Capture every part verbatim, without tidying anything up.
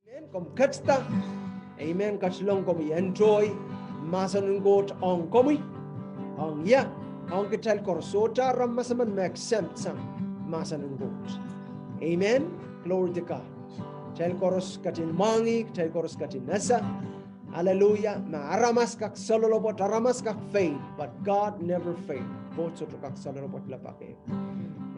Amen. Komw ketido. Amen. Ketilong komwi en toi mahsen en Koht ong komwi, ong ie, ong kitail koaros. Sohte aramas emen me exempt sang mahsen en Koht. Amen. Glory to God. Kitail koaros ketin mwahngih, kitail koaros ketin ese. Hallelujah. Ma aramas kak soloalopwoat, aramas kak fail, but God never fail. Koht sohte kak soloalopwoat, lapake.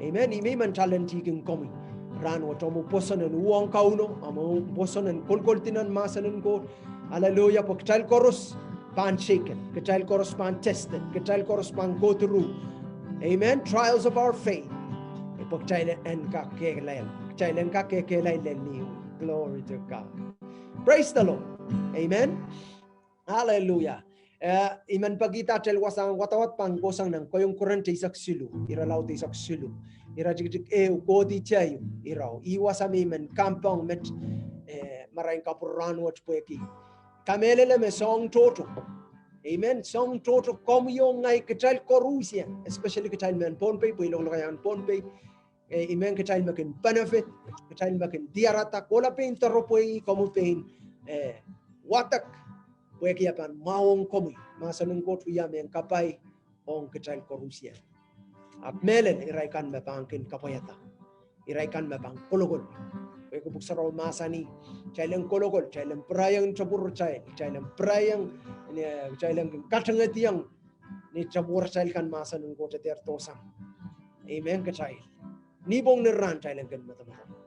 Amen. Ih me I men talenti kin komwi rahnwet, omw pwoson en uhwong Kauno, omw pwoson en kolkoldi nan mahsen en Koht. Hallelujah. Pwe kitail koaros pahn shaken, kitail koaros pahn tested, kitail koaros pahn go through, amen, trials of our faith. Pwe kitail en kak kehlail, kitail en kak kehlail lel ni. Glory to God. Praise the Lord. Amen. Hallelujah. Eh, I men pekihda atail wasahn wadawad pahn kohsang nan Kohieng Korint eisek siluh, irelaud eisek siluh, iretikitik ehu kohdi tehieu, irau. Ih wasa me I men kampong met, eh, marain kapwur rahnwet pwehki kamehlele me soahng tohto. Amen. Soahng tohto komwi oh ngehi, kitail koarusie, especially kitail mehn Pohnpei, pwe I lokolokaiahn Pohnpei. Eh, I men kitail me kin benefit, kitail me kin diarada, kohla pein doropwe, komwi pein, eh, wadek, pwehki e pahn mwahuong komwi. Mahsen en Koht wia mehn kapai ong kitail koarusie. Ahpw mehlel irail kan me pahn kin kapwaiada, irail kan me pahn kolokol. Pwehki pwuhk sarawi mahsanih, kitail en kolokol, kitail en pwurehng tepwuratail, kitail en pwurehng, eh, kitail en kin katengediong ni tepwuratail kan mahsen en Koht e dehr dohsang. Amen. Kitail, ni pwong ni rahn kitail en kin medemedewe.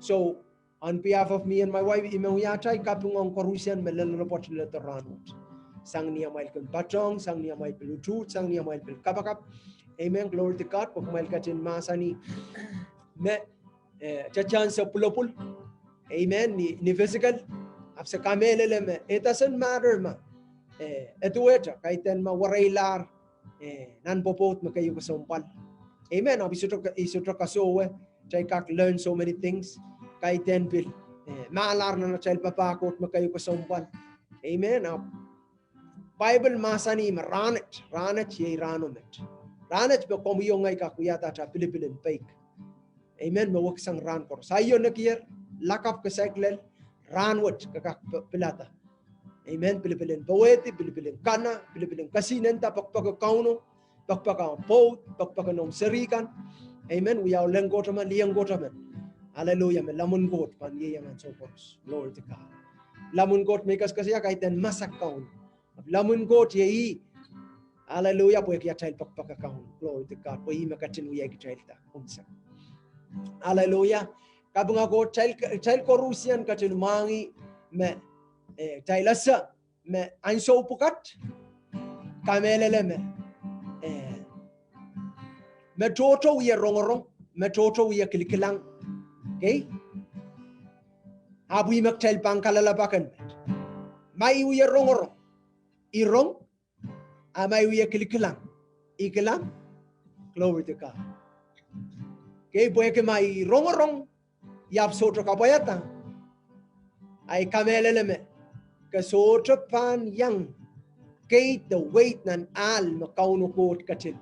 So, on behalf of me and my wife, I men wia atail kaping ong koarusie me lel loalopwoat leledo rahnwet. Sang ni amwail kin patehng, sang ni amwail pil utuht, sang ni amwail pil kapakap. Amen. Glory to God. Pwe kumwail ketin mahsanih me, eh, tatansepwulopwul. Amen. Ni, ni physical. Ahpw se kamehlele me it doesn't matter ma, eh, e duwehte, kaidehn ma wereilahr, eh, nan pwopwoud me keieu kesempwal. Amen. Ahpw I sohte, I sohte kasohwe, kitail kak learn so many things. Kaidehn pil, eh, mahlahr nan atail papah koht me keieu kesempwal. Amen. Ahpw Bible mahsanih me rahnet, rahnet iei rahno met. Rahnet me komwi oh ngehi kak wiahda atail pilipil en peik. Amen. Me weksang rahn koaros. Aio nekier, lakapw ke saik lel, rahnwet ke kak p-, pilada. Amen. Pilipil en powehdi, pilipil en kana, pilipil en kesihnenda pekipek en Kauno, pekipek en pwoud, pekipek en omw seri kan. Amen. Wiahu lehn Koht emen, lihong Koht emen. Hallelujah. Me lamwen Koht pahn ieiang ansou koaros. Glory to God. Lamwen Koht me I koasoakoasoia kaidehn masak Kauno. Lamwen Koht iei ih. Hallelujah, pwehki atail pekipek en Kauno. Glory to God. Pwe ih me ketin wiahkitailda unsek. Hallelujah. Kapinga Koht, kitail, kitail koarusie ketin mwahngih me, eh, kitail ese me ansou pwukat, kamehlele me, eh, me tohto wie rongorong, me tohto wie kilikilang. Okay? Ahpw ih me kitail pahn kalelapak en met. Ma I wie rongorong, I rong, a ma I wie kilikilang, I kilang. Glory to God. Okay, pwehki ma I rongorong, I ahpw sohte kapwaiada, a I kamehlele me ke sohte pahn iang keid de weid nan ahl me Kauno Koht ketin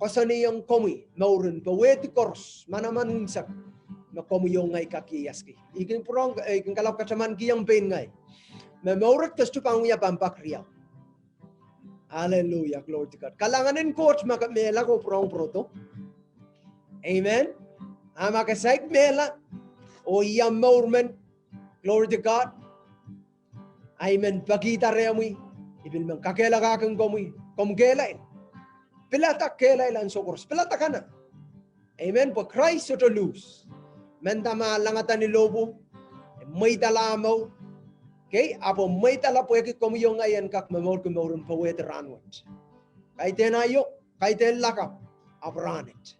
koasoanehong komwi mouren powehdi koaros, manaman unsek me komwi oh ngehi kak ieiaski. I kin pwurehng, eh, I kin kalap katamankihong pein ngehi me mour et ke sohte pahn wia pahn pak riau. Hallelujah, glory to God. Kalahngan en Koht ma ke mehla oh pwurehng pwurodo. Amen. A ma ke saik mehla oh I a mour men, glory to God. A I men pekihda rehmwi, I pil men kakehlakahkin komwi, komw kehlail. Pilada kehlail ansou koaros, pilada kana. Amen. Pwe Krais sohte lose. Mehnda ma e langada ni lohpwu, e mweidala mour. Okay, ahpw e mweidala pwehki komwi oh ngehi en kak momourki mouren powehdi rahnwet. Kaidehn aio, kaidehn lakapw, ahpw rahnet.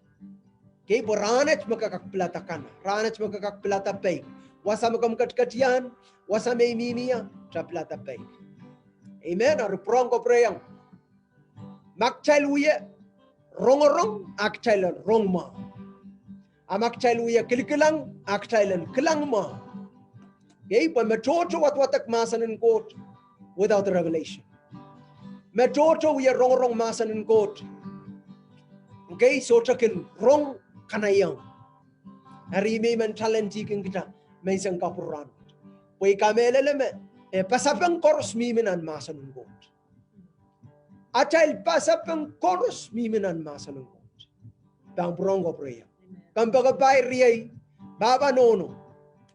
Okay, pwe rahnet me ke kak pilada kana, rahnet me ke kak pilada peik. Wasa me komw ketiketian, wasa me I mihmi ie, kitail pilada peik. Amen. Eri pwurehng kapwurehiong ma kitail wie rongorong, a kitail en rong mwahu. A ma kitail wie kilikilang, a kitail en kilang mwahu. Okay, pwe me tohto wadwadek mahsen en Koht without revelation. Me tohto wie rongorong mahsen en Koht, okay, sohte kin rong kanaiehng. Eri me I men talenti kin kita menseng kapwuran. Pwe I kamehlele me, eh, pasapeng koaros mihmi nan mahsen en Koht. Atail pasapeng koaros mihmi nan mahsen en Koht. Pahn pwurehng ko pwurehng. Kompoakepahi riei, pahpa nohno.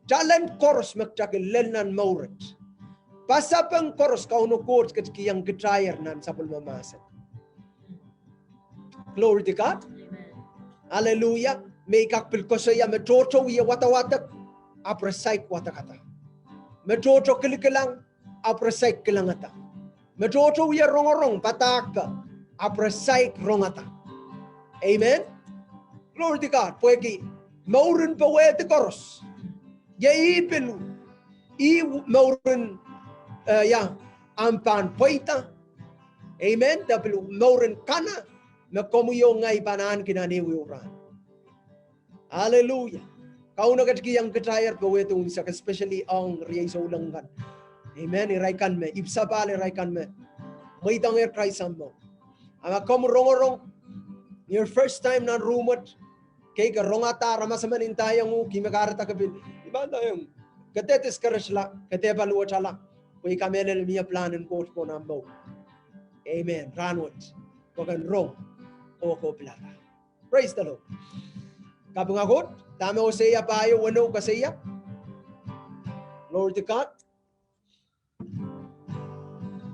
Talent koaros me kitail kin lel nan mour wet. Pasapeng koaros Kauno Koht ketikihong kitail nan sapwellime mahsen. Glory to God. Amen. Hallelujah. Me I kak pil koasoia me tohto wie wadawadek, ahpw re saik wadekada. Me tohto kilikilang, ahpw re saik kilangada. Me tohto wie rongorong padahkpe, ahpw re saik rongada. Amen. Glory to God. Pwehki mouren powehdi koaros. Iei ih pil, ih mouren, eh, ia, ahmw pahn pweida. Amen. De pil mouren kana me komwi oh ngehi pahn ahneki nan ehuehu rahn. Hallelujah. Kauno ketikihong kitail powehdi unsek, especially ong riei souleng kan. Amen. Irail kan me ipwsapahl, irail kan me mweidohngehr Krais amwail mour. A ma komw rongorong, your first time nan room wet, kei ke rongada, aramas emen ndaiong uhk, ihme kahrehda ke pil, I pahn ndaiong uhk. Ke dehr discourage la, ke dehr paliwetala. Pwe I kamehlele mie pilahn en Koht pohn ahmw mour. Amen. Rahnwet. Pwe ke en rong oh ke pilada. Praise the Lord. Kapinga Koht, dahme Hosea pahieu weneu koasoia? Glory to God.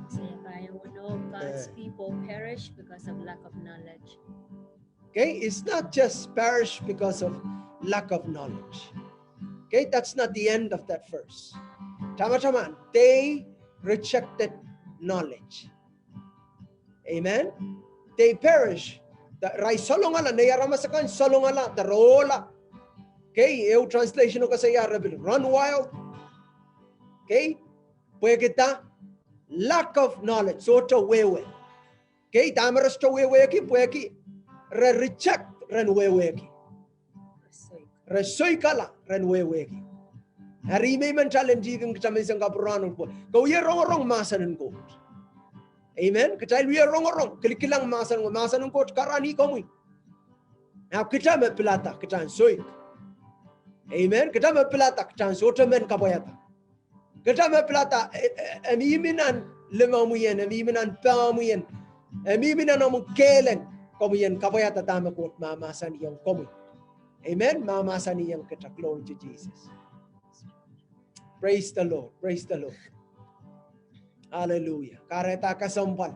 Hosea pahieu weneu, God's people perish because of lack of knowledge. Okay, it's not just perish because of lack of knowledge. Okay, that's not the end of that verse. Tamataman, they rejected knowledge. Amen. They perish. Irail salongala, nei aramas akan salongala, de re ohla. Okay, ehu translation o koasoia re pil run wild. Okay, pwehki da, lack of knowledge, sohte wehwe. Okay, dahme re sohte wehwehki, pwehki re reject ren wehwehki. Re soikala ren wehwehki. Eri me I men challenge-kin kitail menseng kapwurahn pwe ke wie rongorong mahsen en Koht. Amen. Kitail wie rongorong, kilikilang mahsen en Koht, mahsen en Koht karanih komwi. Ahpw kitail me pilada, kitail en soik. Amen. Kitail me pilada, kitail en sohte men kapwaiada. Kitail me pilada, e, e, e mihmi nan limomwi en, e mihmi nan pehmwi en, e mihmi nan omw kehlail, komwi en kapwaiada dahme Koht mahmahsanihong komwi. Amen. Mahmahsanihong kitail. Glory to Jesus. Praise the Lord. Praise the Lord. Hallelujah. Kahrehda kesempwal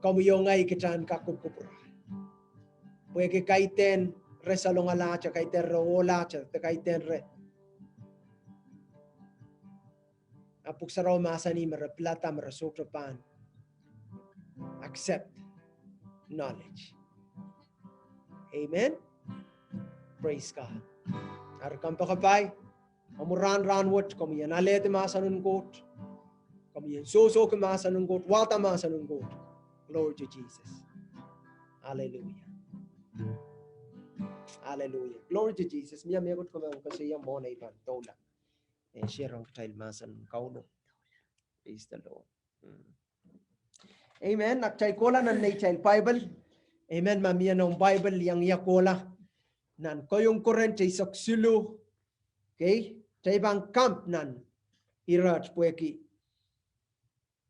komwi oh ngehi kitail en kak kupwukupwurala. Pwehki kaidehn re salongalahte, kaidehn re ohlahte, de kaidehn re. A Pwuhk Sarawi mahsanih me re pilada me re sohte pahn accept knowledge. Amen. Praise God. Eri kompoakepahi, omw rahn rahnwet, komwi en alehdi mahsen en Koht. Komwi en sohsohki mahsen en Koht, wahda mahsen en Koht. Glory to Jesus. Hallelujah. Hallelujah. Glory to Jesus. Mie mehkot komw pahn koasoia mwohn ei pahn doula. Eh, share ong kitail mahsen en Kauno. Praise the Lord. Mm. Amen. Ahpw kitail kohla nan neitail Bible. Amen. Ma mie noumw Bible, iang ie kohla nan Kohieng Korint eisek siluh. Okay. Kitail pahn kamp nan irehd pwehki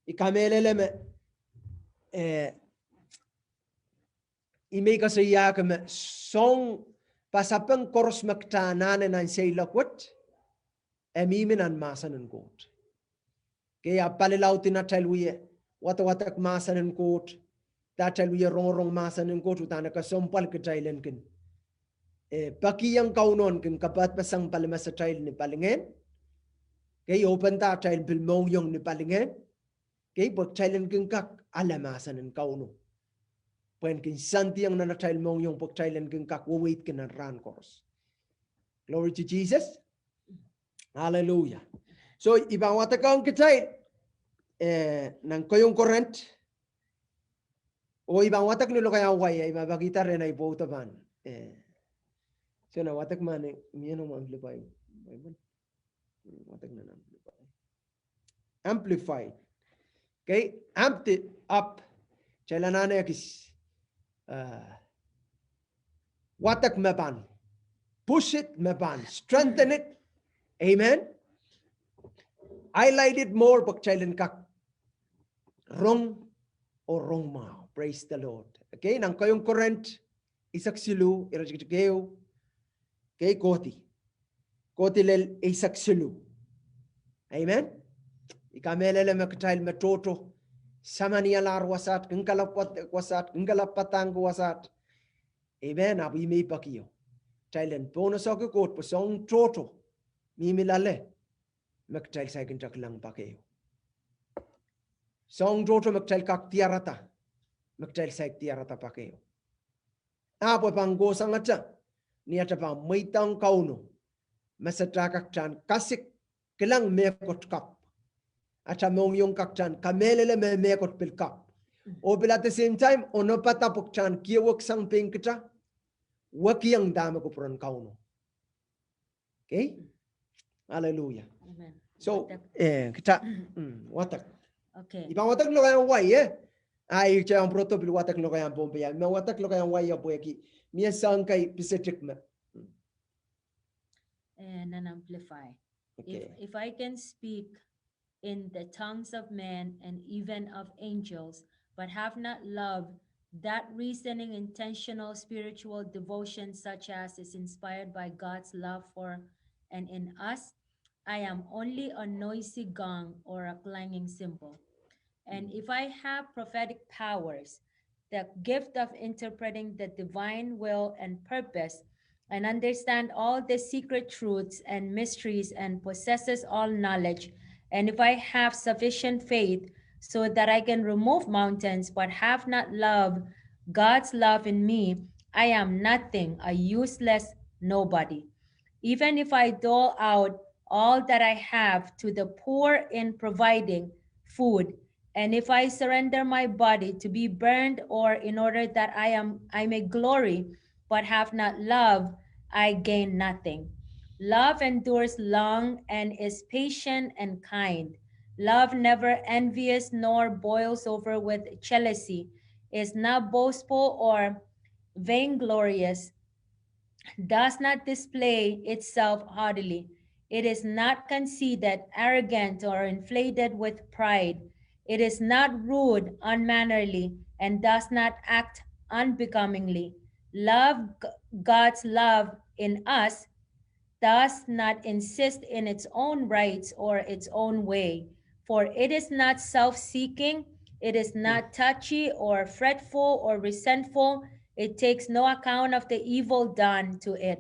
I kamehlele me, eh, I men koasoiahki me soang pasapeng koaros me kitail anahne nan seiloak wet, e mihmi nan mahsen en Koht. Kei, ahpw palilaud ni atail wie wadawadek mahsen en Koht, de atail wie rongorong mahsen en Koht, uhdahn e kesempwal kitail en kin, eh, pekihong Kauno en kin kapehpeseng palimasatail ni palingehn. Kei, open da atail pil mohngiong ni palingehn. Kei, pwe kitail en kin kak ale mahsen en Kauno. Pwe en kin sandihong nan atail mohngiong, pwe kitail en kin kak weweidki nan rahn koaros. Glory to Jesus. Hallelujah. So, I pahn wadekohng kitail, eh, nan Kohieng Korint. Oh, I pahn wadek ni lokaia wai, I pahn pekihda rehn ei pwoudo pahn. Eh. So, I wadek mane, mie noumw Amplify Bible. Wadek nan Amplify. Amplify. Okay, amped up. Kitail anahne kis, uh, wadek me pahn push it, me pahn strengthen it. Amen. Highlighted more pwe kitail en kak rong oh rong mwahu. Praise the Lord. Okay, nan keieun Korint eisek siluh, iretikitik ehu. Okay, kohdi. Kohdi lel eisek siluh. Amen. I kamehlele me kitail me tohto samanialahr wasaht, kin kalap wasaht, kin kalap padahngki wasaht. Amen. Ahpw I men peki ie, kitail en pwounosohki Koht pwe soahng tohto mihmi loale me kitail saikinte kilang pak ehu. Soahng tohto me kitail kak diarada, me kitail saik diarada pak ehu. Ahpw e pahn kohsang atail, ni atail pahn mweidohng Kauno, me se kak tahn kasik kilang mehkot kapw. Atail mohngiong kak tahn kamehlele me mehkot pil kapw. Oh pil at the same time, onopada pwe kitail en kihweksang pein kitail wekiong dahme kupwuren Kauno. Okay? Hallelujah. Amen. So, wadek. Eh, kitail, mm, wadek. Okay. I pahn wadek lokaiahn wai, eh? Ahi, kitail en pwurodo pil wadek lokaiahn Pohnpei. Me wadek lokaiahn wai, eh, pwehki mie soahng kei pisetik me. Mm. And then amplify. Okay. If, if I can speak in the tongues of men and even of angels, but have not love, that reasoning, intentional spiritual devotion, such as is inspired by God's love for and in us, I am only a noisy gong or a clanging cymbal. And if I have prophetic powers, the gift of interpreting the divine will and purpose, and understand all the secret truths and mysteries, and possesses all knowledge, and if I have sufficient faith so that I can remove mountains, but have not love, God's love in me, I am nothing, a useless nobody. Even if I dole out all that I have to the poor in providing food, and if I surrender my body to be burned or in order that I am, I may glory, but have not love, I gain nothing. Love endures long and is patient and kind. Love never envious nor boils over with jealousy, is not boastful or vainglorious, does not display itself haughtily. It is not conceited, arrogant, or inflated with pride. It is not rude, unmannerly, and does not act unbecomingly. Love, G-, God's love in us does not insist in its own rights or its own way. For it is not self-seeking, it is not touchy or fretful or resentful, it takes no account of the evil done to it.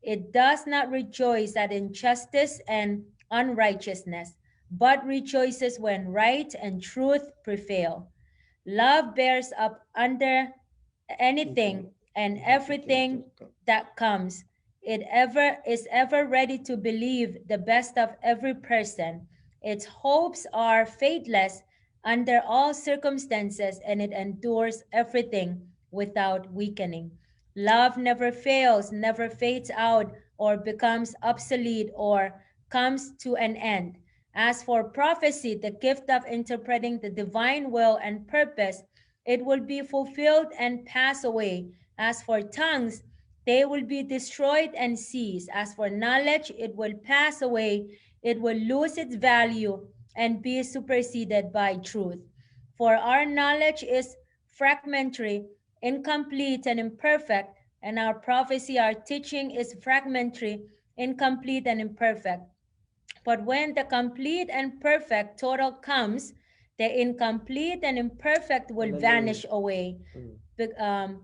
It does not rejoice at injustice and unrighteousness, but rejoices when right and truth prevail. Love bears up under anything and everything that comes. It ever, is ever ready to believe the best of every person. Its hopes are faithless under all circumstances, and it endures everything without weakening. Love never fails, never fades out, or becomes obsolete, or comes to an end. As for prophecy, the gift of interpreting the divine will and purpose, it will be fulfilled and pass away. As for tongues, they will be destroyed and cease. As for knowledge, it will pass away. It will lose its value and be superseded by truth. For our knowledge is fragmentary, incomplete, and imperfect, and our prophecy, our teaching is fragmentary, incomplete, and imperfect. But when the complete and perfect total comes, the incomplete and imperfect will vanish away. Be-, um,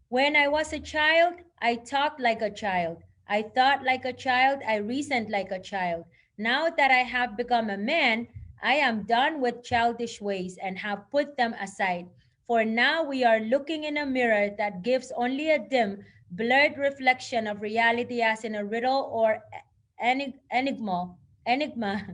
when I was a child, I talked like a child. I thought like a child. I reasoned like a child. Now that I have become a man, I am done with childish ways and have put them aside. For now we are looking in a mirror that gives only a dim, blurred reflection of reality as in a riddle or enig-, enigma, enigma.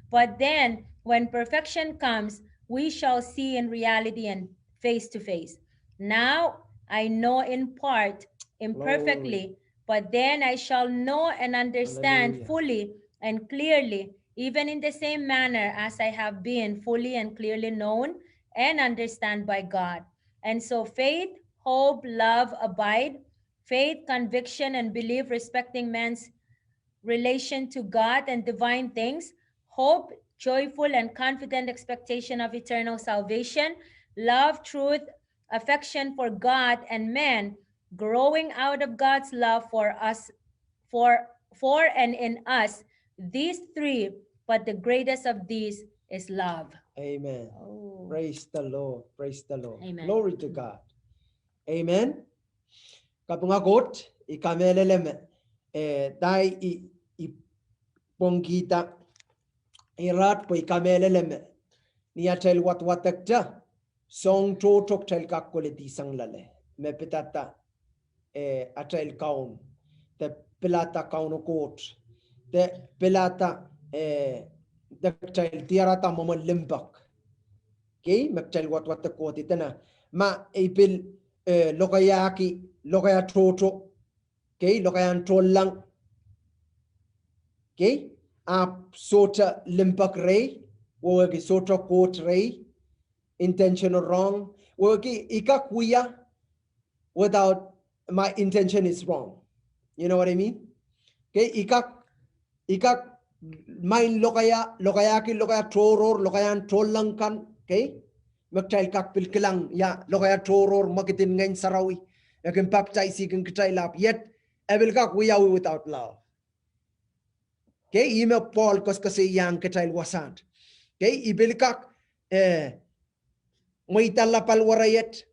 But then, when perfection comes, we shall see in reality and face to face. Now I know in part, imperfectly, but then I shall know and understand fully and clearly, even in the same manner as I have been fully and clearly known and understand by God. And so faith, hope, love abide, faith, conviction, and belief respecting man's relation to God and divine things, hope, joyful and confident expectation of eternal salvation, love, truth, affection for God and man, growing out of God's love for us, for, for and in us, these three, but the greatest of these is love. Amen. Oh. Praise the Lord. Praise the Lord. Amen. Glory to God. Amen. Kapinga Koht, I kamehlele me, eh, dai I, I pwongkihda irair pwe I kamehlele me ni atail wadwadekte, soang tohto kitail kak koledi sang loale, me pidada, eh, atail Kaun, de pilada Kauno Koht, de pilada, eh, de kitail diarada mwomwen limpoak. Okay, me kitail wadwadek kohdi dene, ma I pil, eh, lokaiahki, lokaia tohto, okay, lokaiahn tohnleng. Okay, ahpw sohte limpoak rehi, wehwehki sohte Koht rehi, intentional wrong, wehwehki I kak wia without my intention is wrong. You know what I mean? Okay, I kak, I kak maing lokaia, lokaiahki lokaia tohrohr, lokaiahn tohnleng kan, okay? Me kitail kak pil kilang, ia, lokaia tohrohr, mwekid en Ngehn Sarawi, e kin papdaisihkin kitail ahpw, yet, e pil kak wiawi without love. Okay, ih me Pohl koasoakoasoiaiong kitail wasaht. Okay, I pil kak, eh, mweidala paliwaraiet,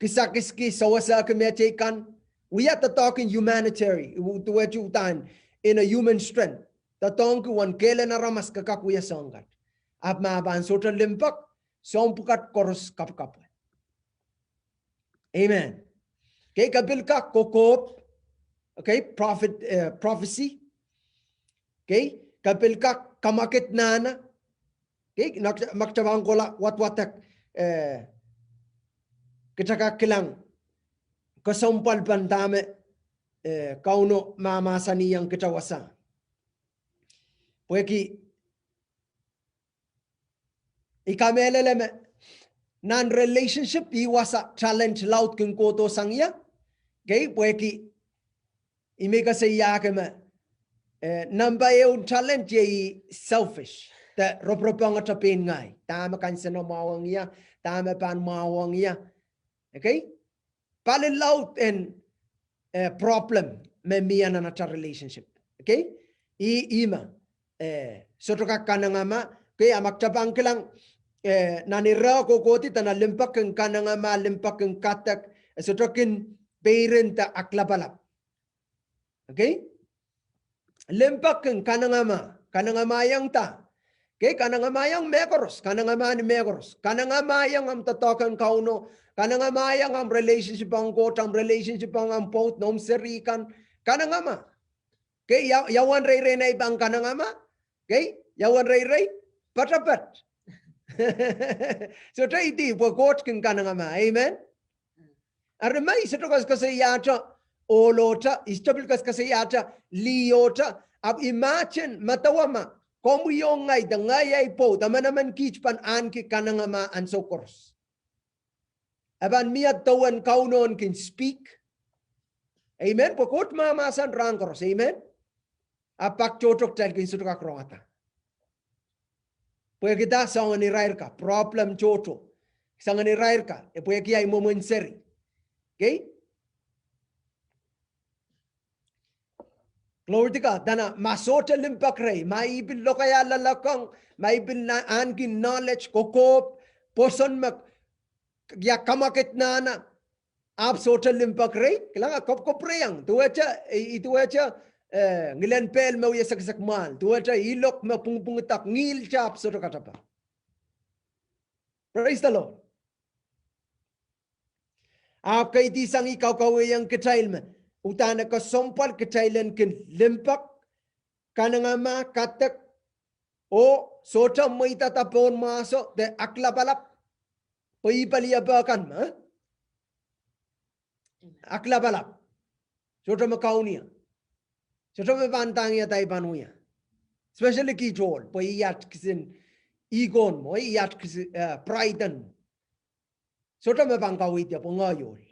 kisakiski, sewesehki mehteikan, wia doadoahk en humanitarian, duwehte uhdahn, in a human strength. Doadoahngki uwen kehlen aramas ke kak wia soahng kan. Ahpw ma e pahn sohte limpoak, soahng pwukat koaros kapwkapwal. Amen. Okay, ke pil kak kokohp. Okay, prophet, eh, prophecy. Okay, ke pil kak kamwakid nahna. Okay, ma kitail pahn kohla wadwadek, eh, kitail kak kilang kesempwal pahn dahme, eh, Kauno mahmahsanihong kitail wasa. Pwehki I kamehlele me nan relationship ih wasa talent laud kin kohdo sang ie. Okay, pwehki I men koasoiahki me, eh, nempehn ehu talent iei selfish, de roporop ong atail pein ngehi. Dahme kansenamwahu ong ie, dahme pahn mwahu ong ie. Okay? Pali laud en, eh, problem me mie nan atail relationship. Okay? Ih, ih me, eh, sohte kak kanengamah. Okay, a ma kitail pahn kilang, eh, nan ire kohkohdi dene limpoak en kanengamah, limpoak en kadek, e sohte kin peirin de aklapalap. Okay? Limpoak en kanengamah, kanengamahiong da. Okay, kanengamahiong mehkoaros, kanengamah ni mehkoaros. Kanengamahiong omw doadoahk ong Kauno, kanengamahiong omw relationship ong Koht, omw relationship ong omw pwoud, noumw seri kan, kanengamah. Okay, ia, ia uwen reirei nei pahn kanengamah? Okay, ia uwen reirei? Poatopoat. Sohte idi, pwe Koht kin kanengamah. Amen. Eri ma I sohte koasoakoasoiahte ohlohte, I sohte pil koasoakoasoiahte liohte, ahpw imagine, medewe ma komwi oh ngehi de ngehi ahi pwoud, emenemen kiht pahn ahneki kanengamah ansou koaros. E pahn mie dewen Kauno en kin speak. Amen. Pwe Koht mahmahsen rahn koaros. Amen. A pak tohto kitail kin sohte kak rongada. Pwehki da? Soangen irair ka, problem tohto. Soangen irair ka, e pwehki ahi mwomwen seri. Okay? Glory to God. Dene ma sohte limpoak rehi, ma I pil lokaia loalokong, ma I pil na, ahneki knowledge, kokohp, pwoson me, ia kamwakid nahna, ahpw sohte limpoak rehi, kilang, a kopkop rehi iang, duwehte, I, I duwehte, eh, ngilen pehl me wie sekisek mwahl, duwehte ilok me pwungpwungdahk, ngihlte ahpw sohte katepe. Praise the Lord. Ahpw kaidehn sang I kaukawehiong kitail me uhdahn e kesempwal kitail en kin limpoak, kanengamah, kadek, oh sohte mweidada pohn mwahso de aklapalap, pwe ih pali e pahn kan me, eh? Aklapalap. Sohte me kaun ie. Sohte me pahn dang ie da I pahn wia. Especially kiht ohl, pwe I at kisin ego mwo, I at kisin, eh, pride mwo. Sohte me pahn kaweid ie pwe ngehi ohl.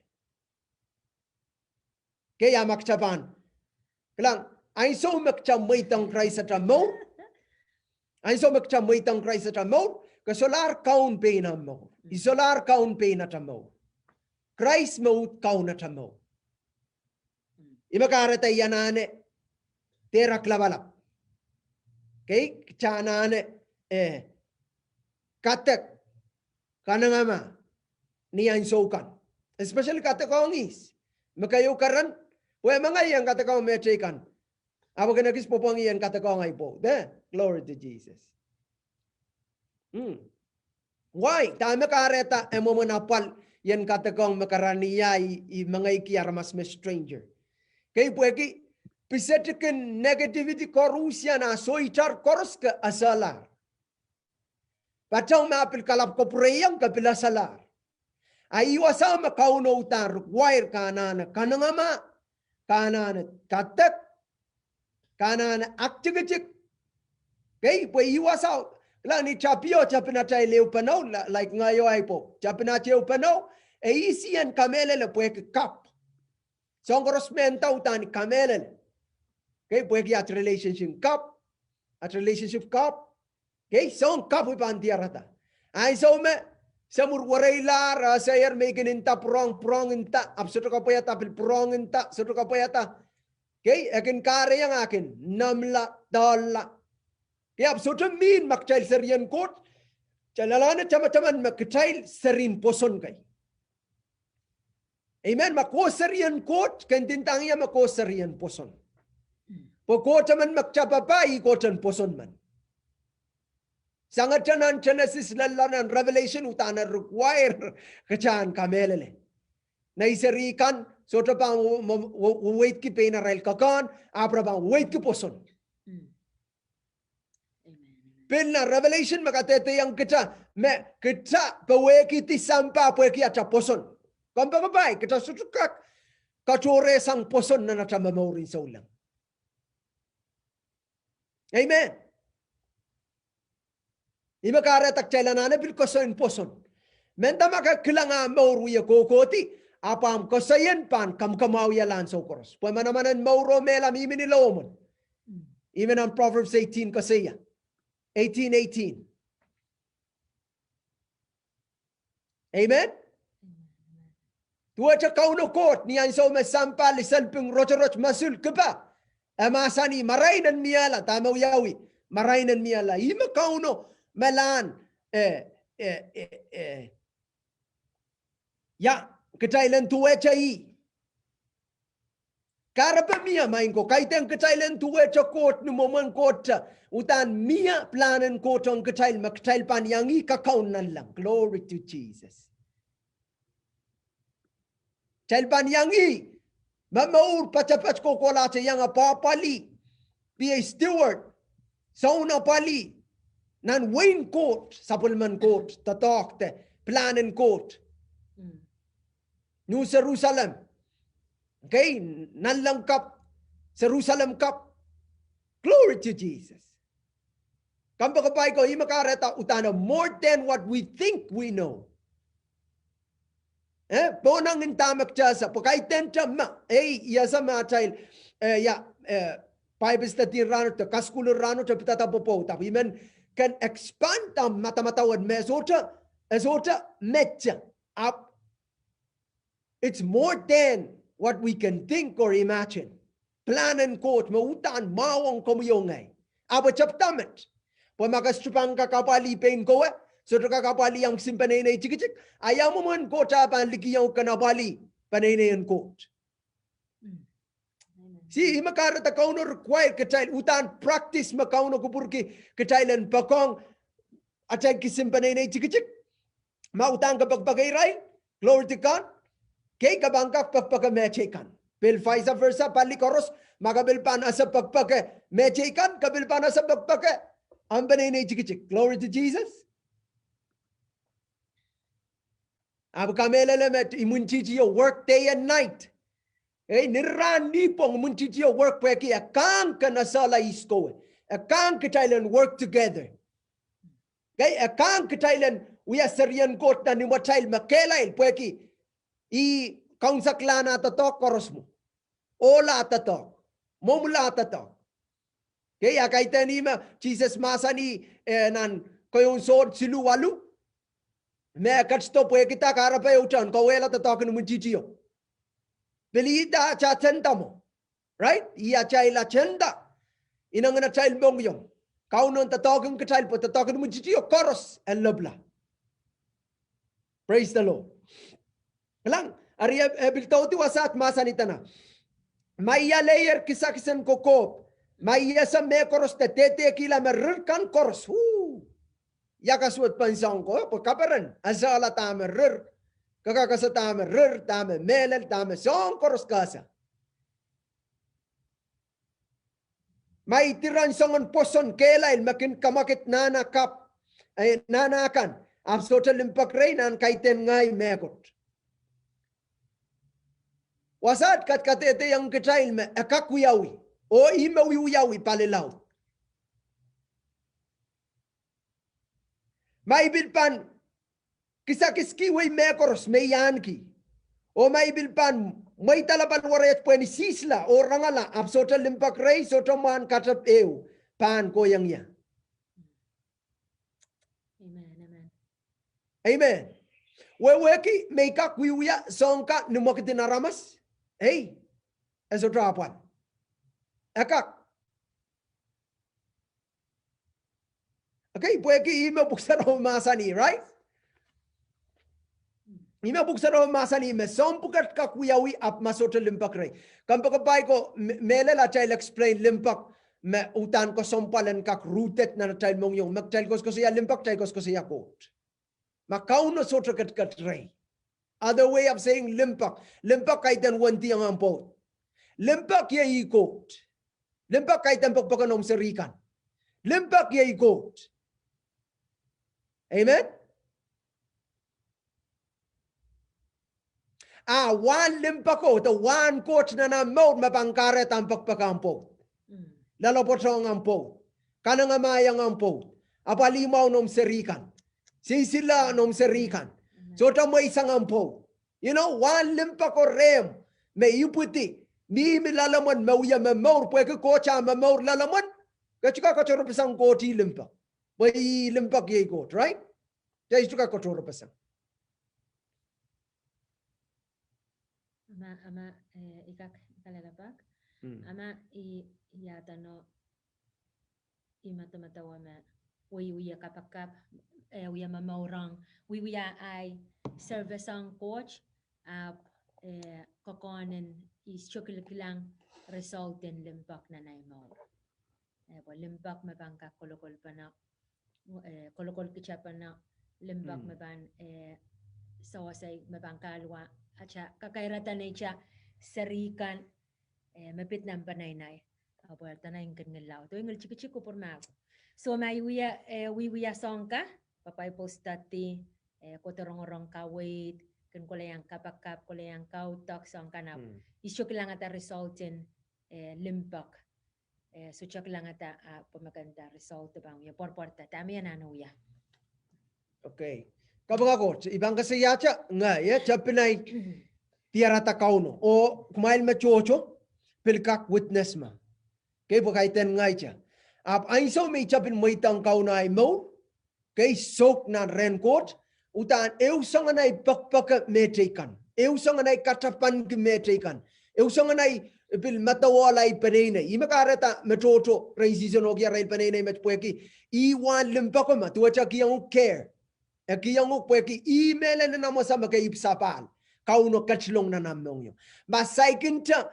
Okay, a ma kitail pahn, kilang, Ansou me kita mweidohng Krais ata mour. Ansou me kita mweidohng Krais ata mour, ke solahr kaun pein ahmw mour. I solahr kaun pein ata mour. Krais me uhd kaun ata mour. Ih me kahrehda I anahne dehr aklapalap. Kei, kita anahne, eh, kadek, kanengamah, ni ansou kan. Especially kadek ong ihs. Me keieu keren, pwe ma ngehi en kadek ong mehteikan, ahpw kin ekis pwopwongih en kadek ong ahi pwoud. Eh, glory to Jesus. Hmm. Why? Dahme kahrehda e mwomwen apwal ien kadek ong me karanih, I, I mengeiki aramas me stranger. Kei, pwehki pisetikin negativity koaros iang a soh itar koaros ke esehla. Patehng me pil kalap kapwureiong ke pil esehla. A ih wasao me Kauno uhdahn require ke anahne kanengamah, ke anahne kadek, ke anahne aktikitik. Kei, pwe ih wasao, kilang ni tapio tapin atail ehupene, la-, like ngehi oh ahi pwoud, tapin atail ehupene, e easy en kamehlele pwehki kapw. Soahng koaros me nda uhdahn kamehlele. Kei, pwehki at relationship kapw, at relationship kapw. Kei, soahng kapw I pahn diarada. Ansou me, semwur wereilahr, a seier me I kin nda pwurehng, pwurehng nda, ahpw sohte kapwaiada, pil pwurehng nda, sohte kapwaiada. Kei, e kin kahrehiong a kin nemla, dolla. Kei, ahpw sohte mihmi ma kitail serien Koht, kitail anahne tamataman me kitail serien pwoson kei. Amen. Ma ke serien Koht, ke ndinda ngehi me ke serien pwoson. Pwe Koht emen me kita papah, ih Koht en pwoson men. Sangete nan Genesis lella nan Revelation uhdahn require kita en kamehlele. Nei seri kan, sohte pahn w-, w-, w-, weidki pein arail kekehn, ahpw re pahn weidki pwoson. Pil nan Revelation me kadehdehiong kita, me kita powehkihdi sampah pwehki ata pwoson. Kompoakepahi, kita sohte kak katohrehsang pwoson nan ata momour en souleng. Amen. Ih me kahrehda kitail anahne pil koasoi en pwoson. Mehnda ma ke kilang ahmw mour wie kohkohdi, ahpw ahmw koasoi en pahn kamwakamwahwihala ansou koaros. Pwe manaman en mour oh mehla mihmi ni lowomwen. Ih me nan Proverbs eighteen koasoia. Eighteen eighteen. Amen. Duwehte Kauno Koht ni ansou me sampah, liselping, rotorot, mosul, kipa. E mahsanih marain en miehla, dahme wiawi, marain en miehla. Ih me Kauno me lahn, eh, eh, eh, eh. Ia, kitail en duwehte ih. Kahrepe mie, maing ko, kaidehn kitail en duwehte Koht ni mwomwen Koht, uhdahn mie pilahn en Koht ong kitail me kitail pahn iang ih kakaun nanleng. Glory to Jesus. Kitail pahn iang ih, momour poatopoat kohkohlahte iang apwapwalih, be a steward, soun apwalih, nan wehin Koht, sapwellimen Koht, doadoahk de, pilahn en Koht. New Jerusalem. Kei, nanleng kapw, Jerusalem kapw. Glory to Jesus. Kompoakepahi ko, ih me kahrehda uhdahn more than what we think we know. Eh, pohnangin dahme kita ese, pwe kaidehn te me, ei, I ese me atail, eh, ia, eh, Bible study rahno, de kasukuhl rahno, de pidada pwopwoud, ahpw I men kin expand ahmw madamadau en me sohte, eh, sohte mehte, ahpw it's more than what we can think or imagine. Pilahn en Koht me uhdahn mwahu ong komwi oh ngehi. Ahpw e tepda met. Pwe ma ke sohte pahn kak apwalih pein kowe, sohte kak apwalih ahmw kisin peneinei tikitik, a ia mwomwen Koht eh pahn likih ong uhk en apwalih peneinei en Koht. See, ih me kahrehda Kauno require kitail, uhdahn practice me Kauno kupwurki kitail en poakohng atail kisin peneinei tikitik. Ma uhdahn ke pekipeki irail, glory to God. Kei, ke pahn kak pekipeki mehteikan. Pil vice versa, pali koaros, ma ke pil pahn ese pekipeki mehteikan, ke pil pahn ese pekipeki ahmw peneinei tikitik. Glory to Jesus. Ahpw kamehlele me imwintihtio work day and night. Ei, ni rahn ni pwong imwintihtio work pwehki e kang ken esehla ihs kowe. E kang kitail en work together. Kei, e kang kitail en wia serien Koht nan imwatail me kehlail pwehki ih kaunsaklahn ah doadoahk koaros mwo. Ohl ah doadoahk. Mwomwla doadoahk. Kei, a kaidehn ih me Sises mahsanih, eh, nan Keieun Sohn siluh waluh. Me ketido pwehki dah? Kahrepe ehu tohn kauwehla doadoahk en imwintihti o. Pil ih dah atail agenda mwo. Right? Ih atail agenda. Inengin atail mohngiong. Kauno doadoahk en kitail pwe doadoahk en imwintihti o koaros en lepwla. Praise the Lord. Kilang, eri e, e pil doudi wasaht mahsanih dene, ma I aleier kisakis en kokohp, ma I ese mehkoaros de dehdehkihla me rir kan koaros. Huu. Ia kasuwed pohn soahng ko, pwe kaperen, esehla dahme rir, kakakoasoia dahme rir, dahme mehlel, dahme soahng koaros kasa. Ma I diren soangen pwoson kehlail me kin kamwakid nahna kap, eh, nahna kan, ahpw sohte limpoak rehi, I en kaidehn ngehi mehkot. Wasaht kadkadehdehiong kitail me e kak wiawi, oh ih me wiewiawi palilaud. Ma I pil pahn kisakiskihwei mehkoaros me I ahneki, oh ma I pil pahn mweidala paliwarei pwehn isihsla oh rangala, ahpw sohte limpoak rehi, sohte mwahn katep ehu, pahn kohiong ie. Amen, amen. Amen. Wehwehki me I kak wiewia soahng kan ni mwekid en aramas. Ei, e sohte apwal. E kak. Okay, pwehki ih me pwuhk sarawi mahsanih, right? Ih me pwuhk sarawi mahsanih me soahng pwukat kak wiawi ahpw ma sohte limpoak rehi. Kompoakepahi ko, me, mehlel atail explain limpoak me uhdahn kesempwal en kak rooted nan atail mohngiong, me kitail koasokoasoia limpoak, kitail koasokoasoia Koht. Ma Kauno sohte ketiket rehi. Other way of saying limpoak. Limpoak kaidehn wendiong ahmw pwoud. Limpoak iei Koht. Limpoak kaidehn pekipek en omw seri kan. Limpoak iei Koht. Amen? A wahn limpoako, de wahn Koht nan ahmw mour me pahn kahrehda ahmw pekipek ahmw pwoud. Mm. Loalopwoatohng ahmw pwoud. Kanengamahiong ahmw pwoud. Apwalih mwahu noumw seri kan. Sinsile noumw seri kan. Amen. Sohte mweisang ahmw pwoud. You know, wahn limpoako rehmw me ipwidi, mihmi loalemwen me wia momour, pwehki Koht ah momour loalemwen, ke sohte kak katohrepeseng Koht ih limpoak. Pwe ih limpoak iei Koht, right? Ke sohte kak katohrepeseng. Ama, ama, eh, I kak kalelapak. Hmm. Ama I, I adeno, I medemedewe me wiewia kapakap, eh, wia momourong, wiewia ahi service ong Koht, ahpw, eh, kokohn en I sohte kilkilang result en limpoak nan ahi mour. Eh, pwe limpoak me pahn kak kolokolpene, eh, kolokolkitepene, limpoak, mm, me pahn, eh, sewese, me pahn kahluwa atail kakairada neitail seri kan, eh, me pid nan peneinei. Ahpw dene I kin ngil laud, oh I ngil tikitik kupwur mahk. So ma I wia, eh, wiewia soahng kan, pwe Bible study, eh, kohdo rongorong kaweid, kin kohla iang kapakap, kohla iang kaudok soahng kan, ahpw, mm, I sohte kilangada result en, eh, limpoak. Eh, sohte kilangada, ah, pwe me kanda result pahn wia pwarpwarada, dahme I anahne wia. Okay. Kapinga Koht, I pahn koasoiahte, ngehi, eh, tepin ahi diarada Kauno. Oh kumwail me tohto, pil kak witness me. Okay, pwe kaidehn ngehi te. Ahpw ansou me I tepin mweidohng Kauno ahi mour, okay, sohk nan rehn Koht, uhdahn ehu soangen ahi pekipeke mehteikan. Ehu soangen ahi katapanki mehteikan. Ehu soangen ahi pil medewe ahi peneinei. Ih me kahrehda me tohto rehn Sises oh kihong arail peneinei met pwehki ih wahn limpoako me, duwehte e kihong uhk care. E kihong uhk pwehki ih mehlel nan amwasa me ke ipwidi sapahl. Kauno ketilong nan ahmw mohngiong. Ma saikinte,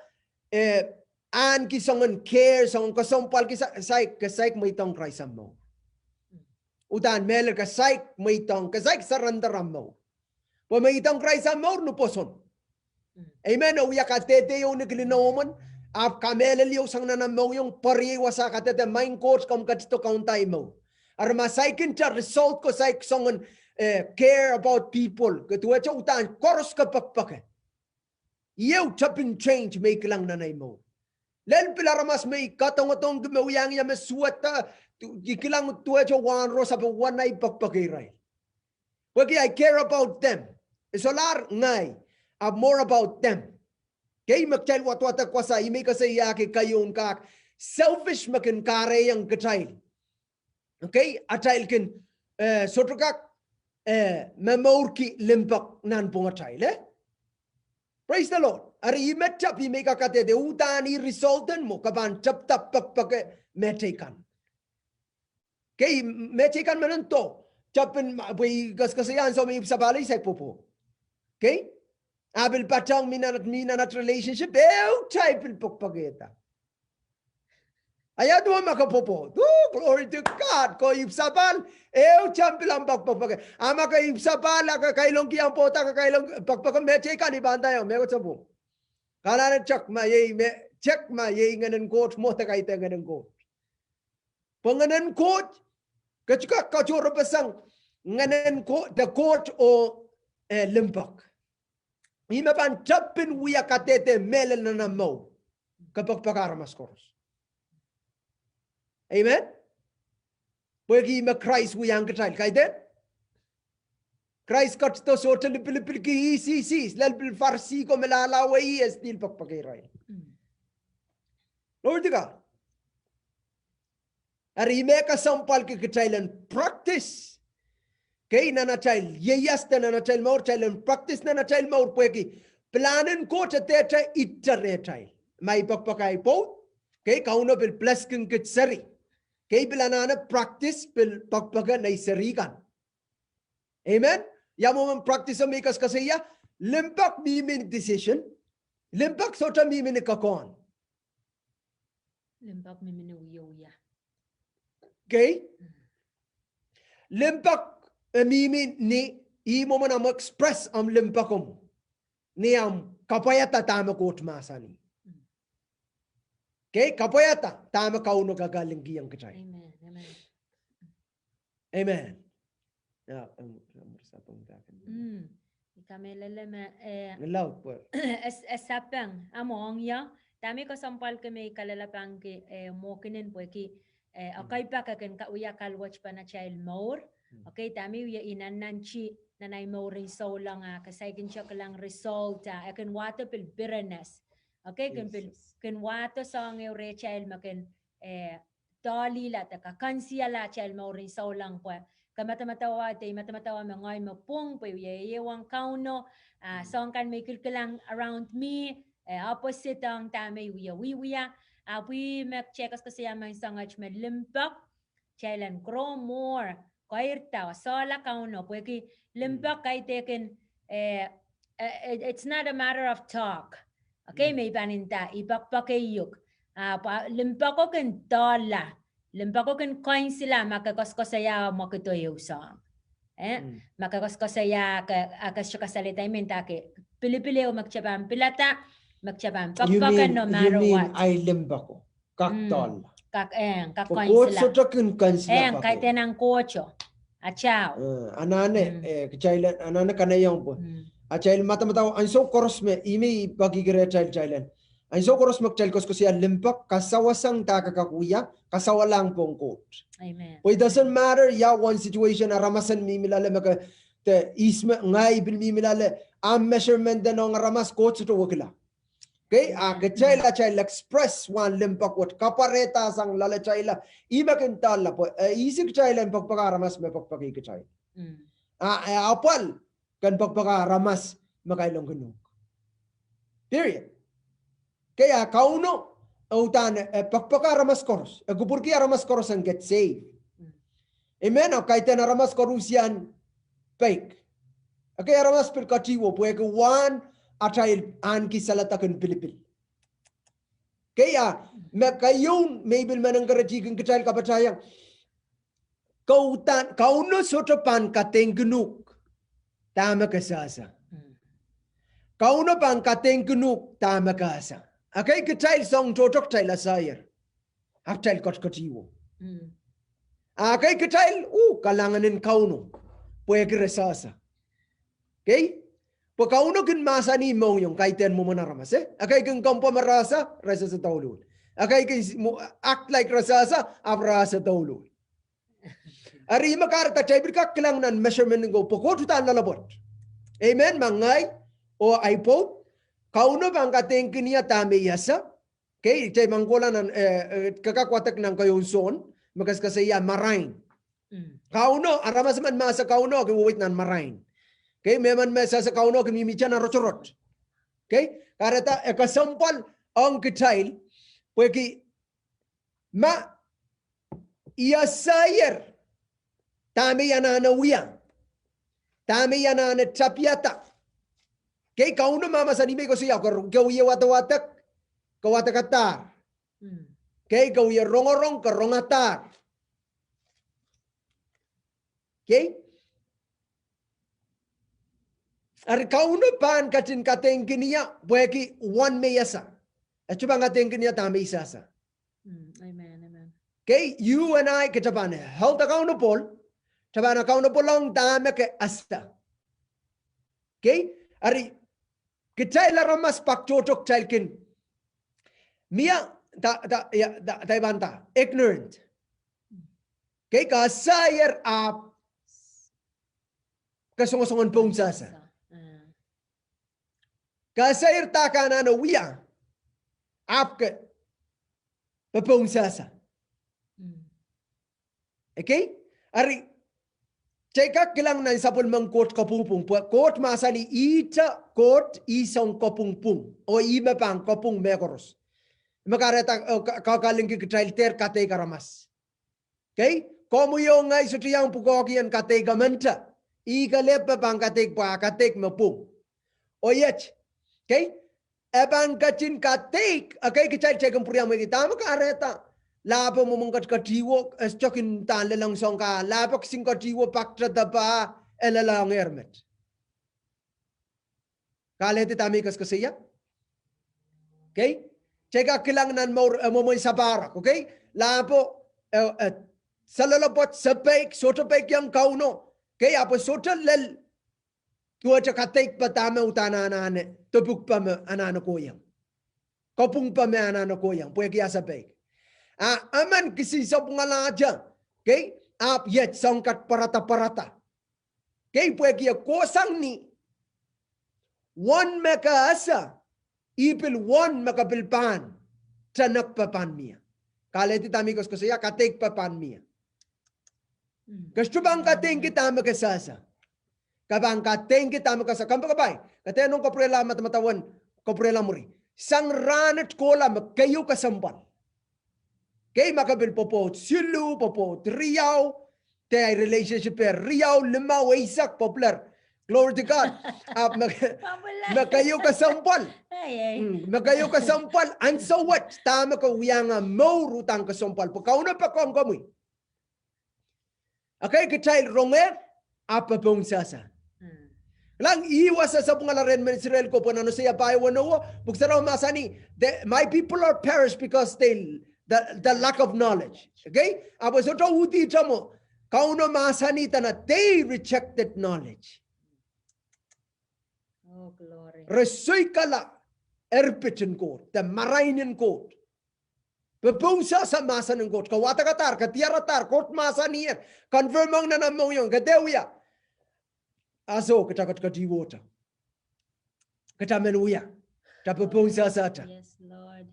eh, ahneki soangen care, soangen kesempwal, ke sa-, saik, ke saik mweidohng Krais ahmw mour. Uhdahn mehlel ke saik mweidohng, ke saik surrender ahmw mour. Pwe mweidohng Krais ahmw mour ni pwoson. Mm. Amen. Oh wia kadehde ieu ni kilin omwen, ahpw kamehlel ieu sang nan ahmw mohngiong, pwe riei wasa kadehde, Maing Koht, komw ketido kaunda ahi mour. Eri ma saikinte result ko saik soangen, eh, care about people, ke duwehte uhdahn koaros ke pekipeke. Ieu tepin change me I kilang nan ahi mour. Lel pil aramas me I kadongodongki me wiahiong ie me suwed, I kilang duwehte wahn rohs ahpw wahn ahi pekipeke irail. Pwehki I care about them. E solahr ngehi, ahpw more about them. Kei, me kitail wadwadek wasa, ih me I koasoiahki keieun kak selfish me kin kahrehiong kitail. Okay, atail kin, eh, sohte kak, eh, momourki limpoak nanpwungatail, eh? Praise the Lord. Eri ih me tep, ih me I kak kadehde, uhdahn ih result en mwo, ke pahn tepda pekpeke mehteikan. Kei, mehteikan me nen doh, tepin ma-, pwe I koasoakoasoia ansou me I ipwsapahl I saik pwopwo. Kei? A pil patehng mi nan, mi nan at relationship, ehu type pil pekpekehda. A ia duwen ma ke pwopwo. Oh, glory to God. Ke ipwsapahl, ehu type pil ahmw pekpeke. A ma ke ipwsapahl, a ke kailongki ahmw pwoud, a ke kailong pekpeke, mehteikan I pahn nda iang, me ke tepwo. Kalahn check ma iei me, check ma iei ngehnen Koht mwo de kaidehn ngehnen Koht. Pwe ngehnen Koht, ke sohte kak katohrepeseng ngehnen Koht, de Koht oh, eh, limpoak. Ih me pahn tepin wia kadehde mehlel nan ahmw mour. Ke pekpeke aramas koaros. Amen? Pwehki ih me Krais wiahiong kitail, kaidehn? Krais ketido sohte lipilipilki ih, ih, ih, lel pil Farisi ko me lahlahwei ih, e still pekpeke irail. Mm. Glory to God. Eri ih me kesempwalki kitail en practice. Kei, nan atail ieias de nan atail mour, kitail en practice nan atail mour pwehki pilahn en Koht e dehte itar rehtail. Ma I pekpeke ahi pwoud, kei, Kauno pil bless kin kit seri. Kei, pil anahne practice pil pekpeke nei seri kan. Amen. Ia mwomwen practice me I koasoakoasoia, limpoak mihmi ni decision, limpoak sohte mihmi ni kokohn. Limpoak mihmi ni wiewia. Okay? Mm. Limpoak, eh, mihmi ni, ih mwomwen ahmw express ahmw limpoak omw. Ni ahmw kapwaiada dahme Koht mahsanih. Mm. Okay, kapwaiada dahme Kauno kak lingkihong kitail. Amen, amen. Amen. Ia, em, em, sapeng daken. Mm. I kamehlele me, eh, laud pwe. Es, es sapeng, a mwohng ia, dahme I kesempwalki me I kalelapak ki, eh, mwohkinen pwehki, eh, ekei pak e kin ka-, wia kaluwet pahn atail mour. Mm. Okay, dahme I wia, I nannanti, nan ahi mour en souleng a, ke saikinte kilang result a, e kin wahdo pil bitterness. Okay, kin pil, kin wahdo soahng ehu rehtail me kin, eh, dohlihla de kakansiala atail mour en souleng pwe ke madamadau de I madamadau me ngehi me pwung pwe I wie ehuong Kauno, a, soahng kan me I kilkilang around me, eh, opposite ong dahme I wie wiewia, a pwe me kitail koasoakoasoia menseng wet me limpoak, kitail en grow more, keirda, solahr Kauno, pwehki limpoak kaidehkin, eh, eh, it, it's not a matter of talk. Okay, me I pahn nda, I pekpeke uhk. A, pwe limpoako kin dohla, limpoako kin kounsila ma ke koasoakoasoia mwekid ehu soahng. Eh, ma ke koasoakoasoia ke, a ke sohte kasalehda, I men nda ke pilipil ehu me kitail pahn pilada, me kitail pahn pekpeke no matter what. Ahi limpoako kak dohla. Kak, eh, kak kounsila. Koht sohte kin kounsila. Eh, kaidehn Koht. Atail. Eh, anahne, eh, kitail anahne kanaiong pwe atail madamadau ansou koaros me, ih me I peki rehtail, kitail en. Ansou koaros me kitail koasoakoasoia limpoak, kasawasang dahme ke kak wia, kasawalahng pohn Koht. Amen. Pwe it doesn't matter ia one situation, aramas en mihmi loale me ke, de ihs me ngehi pil mihmi loale, a measurement en ong aramas, Koht sohte wekila. Okay, a kitail atail express wahn limpoak wet, kapwarehdasang loalatail, ih me kin dohla pwe, eh, ihs kitail en pekpeke aramas me pekpekih kitail. Mm. A, eh, apwal ken pekpeke aramas me kailongkin uhk. Period. Okay, a Kauno, e uhdahn, eh, pekpeke aramas koaros, e kupwurki aramas koaros en get saved. Mm. Amen, a kaidehn aramas koaros iang peik. Okay, aramas pil ketiwo, pwehki wahn atail ahneki saladakin pilipil. Okay, a me keieun me I pil men encourage kin kitail kapatahiong. Ke uhdahn, Kauno sohte pahn kadeingkin uhk dahme ke sehse. Mm. Kauno pahn kadeingkin uhk dahme ke ese. Okay, kitail soang tohto kitail eseier. Ahpw kitail ketiketiwo. Mm. Okay, kitail, uh, kalahngan en Kauno. Pwehki re sehse. Okay? Pwe Kauno kin mahsanih mohngiong, kaidehn mwomwen aramas, eh? Okay, kin kompoake me re ese, re sehse douluhl. Okay, kin s-, mo-, act like re sehse, ahpw re sehse douluhl. Eri ih me kahrehda kitail pil kak kilang nan measurement en Koht, pwe Koht uhdahn loalopwoat. Amen, ma ngehi oh ahi pwoud Kauno pahn kadeik kin ie dahme I ese. Okay, kitail pahn kohla nan, eh, eh, kak wadek nan keieun Sohn, me koasokoasoia marain. Mm. Kauno, aramas emen me ese Kauno kin wehwehki nan marain. Okay, mehmen me sehse Kauno kin mihmihte nan rotorot. Okay, kahrehda e kesempwal ong kitail, pwehki ma I eseier dahme I anahne wia, dahme I anahne tapiada. Okay, Kauno mahmahsanih me I koasoia, ke, ke wie wadawadek, ke wadekadahr. Mm. Okay, ke wie rongorong, ke rongadahr. Okay? Eri Kauno pahn ketin kadeik kin ie, pwehki uwen me I ese. E sohte pahn kadeik kin ie dahme I sehse. Mm, amen, amen. Okay, you and I, kitail pahn held accountable, kitail pahn accountable ong dahme ke ese. Okay? Eri kitail aramas pak tohto kitail kin mie, da, da, ia, da, da I pahn nda, ignorant. Okay, ke eseier ahpw ke songosong en pohnsehse. Mm. Ke eseier dahme ke anahne wia, ahpw ke popohn sehse. Mm. Okay? Eri, kitail kak kilang nan sapwellimen Koht kapwungpwung, pwe Koht mahsanih ihte Koht, ih soun kapwungpwung, oh ih me pahn kapwung mehkoaros. Me kahrehda, eh, ka, ka, kalinki kitail dehr kadeik aramas. Okay? Komwi oh ngehi sohte iang pwukoahki en kadeik emente. Ih kelehpw me pahn kadeik pwe e kadeik me pwung. Oh iet. Okay? E pahn ketin kadeik, okay, kitail, kitail kin pwuriamweiki dahme kahrehda lahpo mwomwen ketiketihwo, e sohte kin dahn lelohng soang, ka lahpo kisin ketihwo pak tedepah, e lelohngehr met. Ke alehdi dahme I koasokoasoia? Okay? Kitail kak kilang nan mour, eh, mwomwen sapahrek, okay? Lahpo, eh, eh, saloalopwoat, sapeik, sohte peikiong Kauno. Okay, ahpw e sohte lel duwehte kadeikpe dahme uhdahn anahne, depukpe me anahne kohiong. Kapwungpe me anahne kohiong, pwehki e sapeik. A emen kisin sapwungalahte, okay? Ahpw iet soang kat pwarada pwarada. Okay, pwehki e kohsang ni, uwen me ke ese, ih pil uwen me ke pil pahn, tenekpe pahn mie. Ke alehdi dahme I koasokoasoia, kadeikpe pahn mie. Mm. Ke sohte pahn kadeik kin dahme ke sehse. Ke pahn kadeik kin dahme ke sehse. Kompoakepahi, ke dehr nohn kapwurehla, madamadau en kapwurehla mwuri. Sang rahnwet kohla me keieu kesempwal. Okay, ma ke pil pwopwoud siluh, pwopwoud riau, de ahi relationship e riau, limau, eisek, popular. Glory to God. Ahpw me, popular. Me keieu kesempwal. Ei, ei. Mm, me keieu kesempwal, ansou wet, dahme ke wiahiong mour uhdahn kesempwal. Pwe Kauno poakohng komwi. Okay, kitail rongehr, ahpw popohn sehse. Mm. Kilang, ih wasa sapwungala rehn mehn Israel ko pwe nan Hosea pahieu weneu, Pwuhk Sarawi mahsanih, the, my people are perished because they, the, the lack of knowledge. Okay? Ahpw e sohte uhdihte mwo, Kauno mahsanih dene, they rejected knowledge. Oh, glory. Re soikala erpit en Koht, de marain en Koht. Popohn sehse mahsen en Koht, ke wadekadahr, ke diaradahr, Koht mahsaniher, confirm ong nan omw mohngiong, ke dehr wia. A soh, kitail ketiketihwohte. Kitail men wia. Kitail popohn sehsehte. Yes, Lord.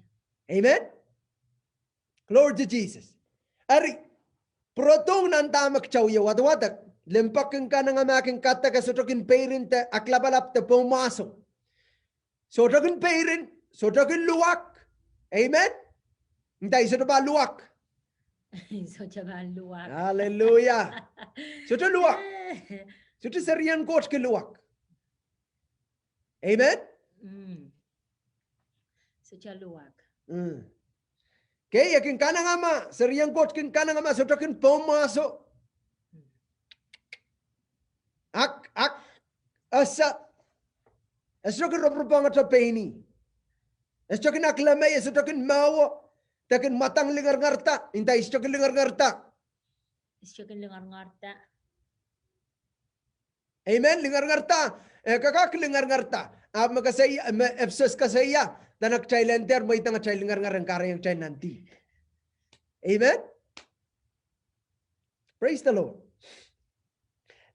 Amen. Glory to Jesus. Eri, pwurodohng nan dahme kitail wie wadawadek, limpoak kin kanengamah, kin kadek, e sohte kin peirin de aklapalap de pohnmwahso. Sohte kin peirin, sohte kin luwak. Amen. Nda ih sohte pahn luwak. Sohte pahn luwak. Hallelujah. Sohte luwak. Sohte serien Koht kin luwak. Amen. Mm. Sohte luwak. Mm. Okay, e kin kanengamah, serien Koht kin kanengamah, sohte kin pohnmwahso. Ak, ak, ese, e sohte kin roporop ong ata pein ih. E sohte kin aklemei, e sohte kin mwowe, de kin mwadang lingeringerda, nda ih sohte kin lingeringerda. Ih sohte kin lingeringerda. Amen, lingeringerda. E kak lingeringerda. Ahpw me koasoia, me Episos koasoia, dene kitail en dehr mweidehng atail lingeringer en kahrehiong kitail nan dihp. Amen. Praise the Lord.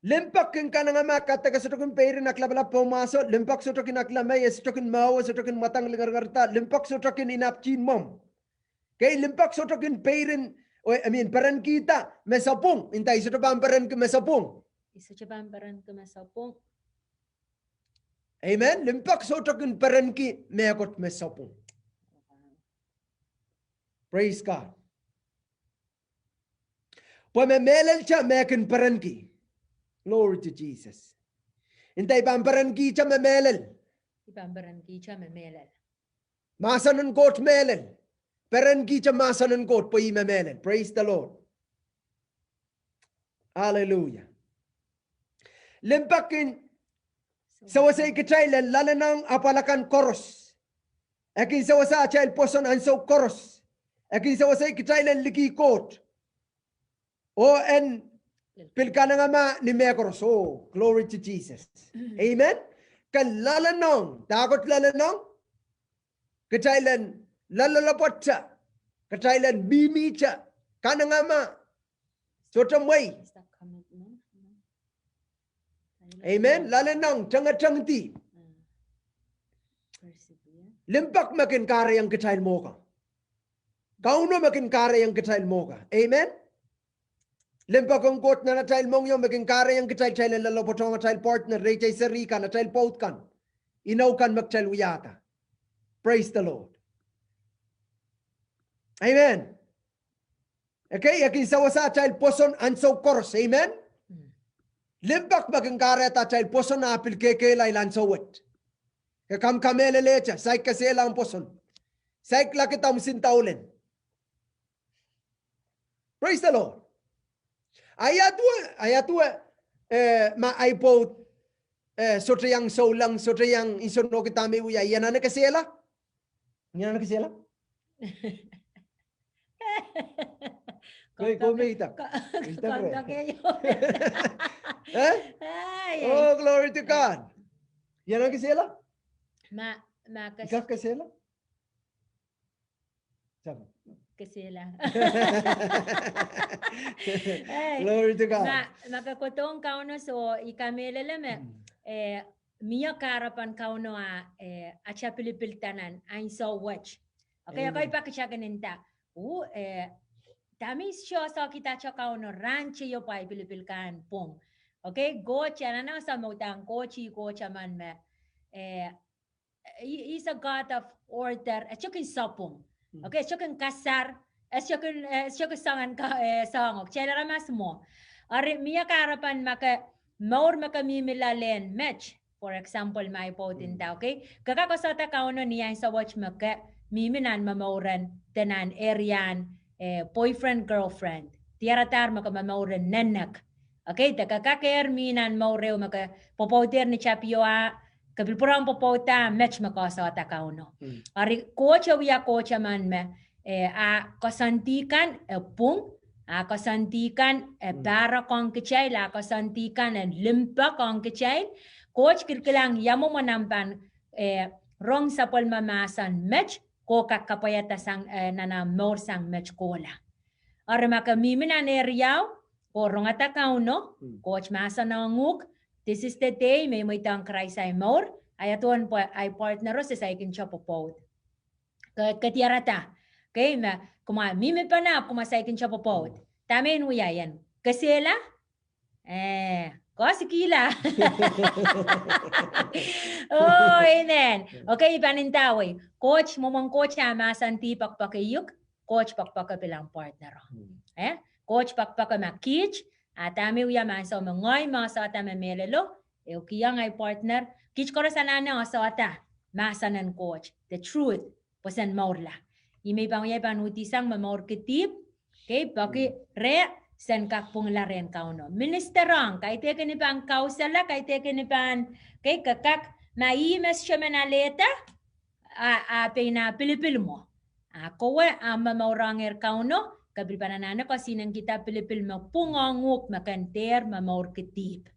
Limpoak kin kanengamah, kaidehk sohte kin peirin aklapalap oh mwahso, limpoak sohte kin aklamei, e sohte kin mwahu, e sohte kin mwadang lingeringerda, limpoak sohte kin inapwtihn mwomw. Kei, limpoak sohte kin peirin, oh, I mean, perenkihda me sapwung, nda I sohte pahn perenki me sapwung. I sohte pahn perenki me sapwung. Amen. Limpoak sohte kin perenki mehkot me sapwung. Praise God. Pwe me mehlel te me kin perenki. Glory to Jesus. Nda I pahn perenkihte me mehlel. I pahn perenkihte me mehlel. Mahsen en Koht mehlel. Perenkihte mahsen en Koht pwe ih me mehlel. Praise the Lord. Hallelujah. Limpoak kin sewesei kitail en loalenohng apwal akan koaros. E kin sewese atail pwoson ansou koaros. E kin sewesei kitail en likih Koht. Oh en pil kanengamah ni mehkoaros. Oh, glory to Jesus. Amen. Ke loalenohng, dahkot loalenohng. Kitail en loalloalopwoatte. Kitail en mihmihte. Kanengamah. Sohte mwei. Amen. Loalenohng, tengetengdi. Limpoak me kin kahrehiong kitail mwo ka. Kauno me kin kahrehiong kitail mwo ka. Amen. Limpoak en Koht nan atail mohngiong me kin kahrehiong kitail, kitail en loalloalopwoatohng atail partner, rehi atail seri kan, atail pwoud kan, inou kan me kitail wiahda. Praise the Lord. Amen. Okay, e kin sewese atail pwoson ansou koaros. Amen. Limpoak me kin kahrehda atail pwoson ah pil kekehlail ansou wet. Ke kam kamehlelehte, saik kesehla omw pwoson. Saik lakida omw sindaulel. Praise the Lord. Ia duwe, ia duwe, eh, ma ahi pwoud, eh, sohte iang souleng, sohte iang insonohkida me wia, ia nan e kesehla? Ia nan e kesehla? Koi, koi me ita. Ita kre. Eh? Oh, glory to God. Ia nan e kesehla? Ma, ma kes- Ika kesehla? Kesehla. Glory to God. Ma, ma ke kohdohng Kauno, so I kamehlele me, eh, mie kahrepen Kauno ah, eh, atail pilipil da nan ansou wet. Okay, okay, pak kitail kin nda. Uh, eh, dahme I sohte sohkihda atail Kauno rahn teio pwe ahi pilipil kan pwung. Okay, Koht, ia nan e sohte me udahn Koht, ih Koht emen me, eh, He, he is a God of order. E sohte kin sapwung. Okay, e sohte kin kasar. E sohte kin, eh, e sohte kin soangen ka, eh, soangen. Kitail aramas mwo. Eri mie kahrepen ma ke mour me ke mihmi loalen met. For example, ma ahi pwoud nda, okay? Ke kak koasoanda Kauno ni ansou wet me ke mihmi nan momouren, de nan area en, eh, boyfriend, girlfriend. Diaradahr me ke momouren nenek. Okay, de ke kak ehr mih nan mour ehu me ke pwopwoudehr ni tapio ah, ke pil pwurehng pwopwouda met me koasoanda Kauno. Eri Koht e wia Koht emen me, eh, ah koasoandi kan e pwung, ah koasoandi kan e pahrekohng kitail, ah koasoandi kan e limpoakohng kitail. Koht kilkilang ia mwomwen omw pahn, eh, rong sapwellime mahsen met, ke kak kapwaiada sang, eh, nan omw mour sang met kohla. Eri ma ke mihmi nan area o, ke rongada Kauno, Koht mahsenohng uhk, this is the day me I mweidohng Krais ahi mour, ia duwen pwe ahi partner o se saikinte pwopwoud. Ke, ke diarada, okay, me, kumwa mihmi pahn ahpw kumwa saikinte pwopwoud. Dahme I wia, I en kesehla? Eh, koasoakihla. Oh, amen. Okay, I pahn ndawei. Koht, mwomwen Koht ah mahsen di poakepoake iuk, Koht poakepoake pil omw partner o. Eh? Koht poakepoake ma kiht, ah dahme wia, ma ansou me ngehi me koasoanda me mehlelo, eh, kihong ahi partner, kiht koaros anahne koasoanda mahsen en Koht, the truth, pwoson mourla. Ih me I pahn wia, I pahn uhdisang momourki dihp, okay, pwehki reh sen kak pwungla rehn Kauno. Minister ong, kaidehkin I pahn kausala, kaidehkin I pahn, okay, ke kak, ma ih me sohte men alehda, ah, ah pein ah pilipil mwo. Ah kowe, ah momourongehr Kauno, ke pil pahn anahne koasoanehkihda pilipil me pwung ong uhk me ken dehr momourki dihp.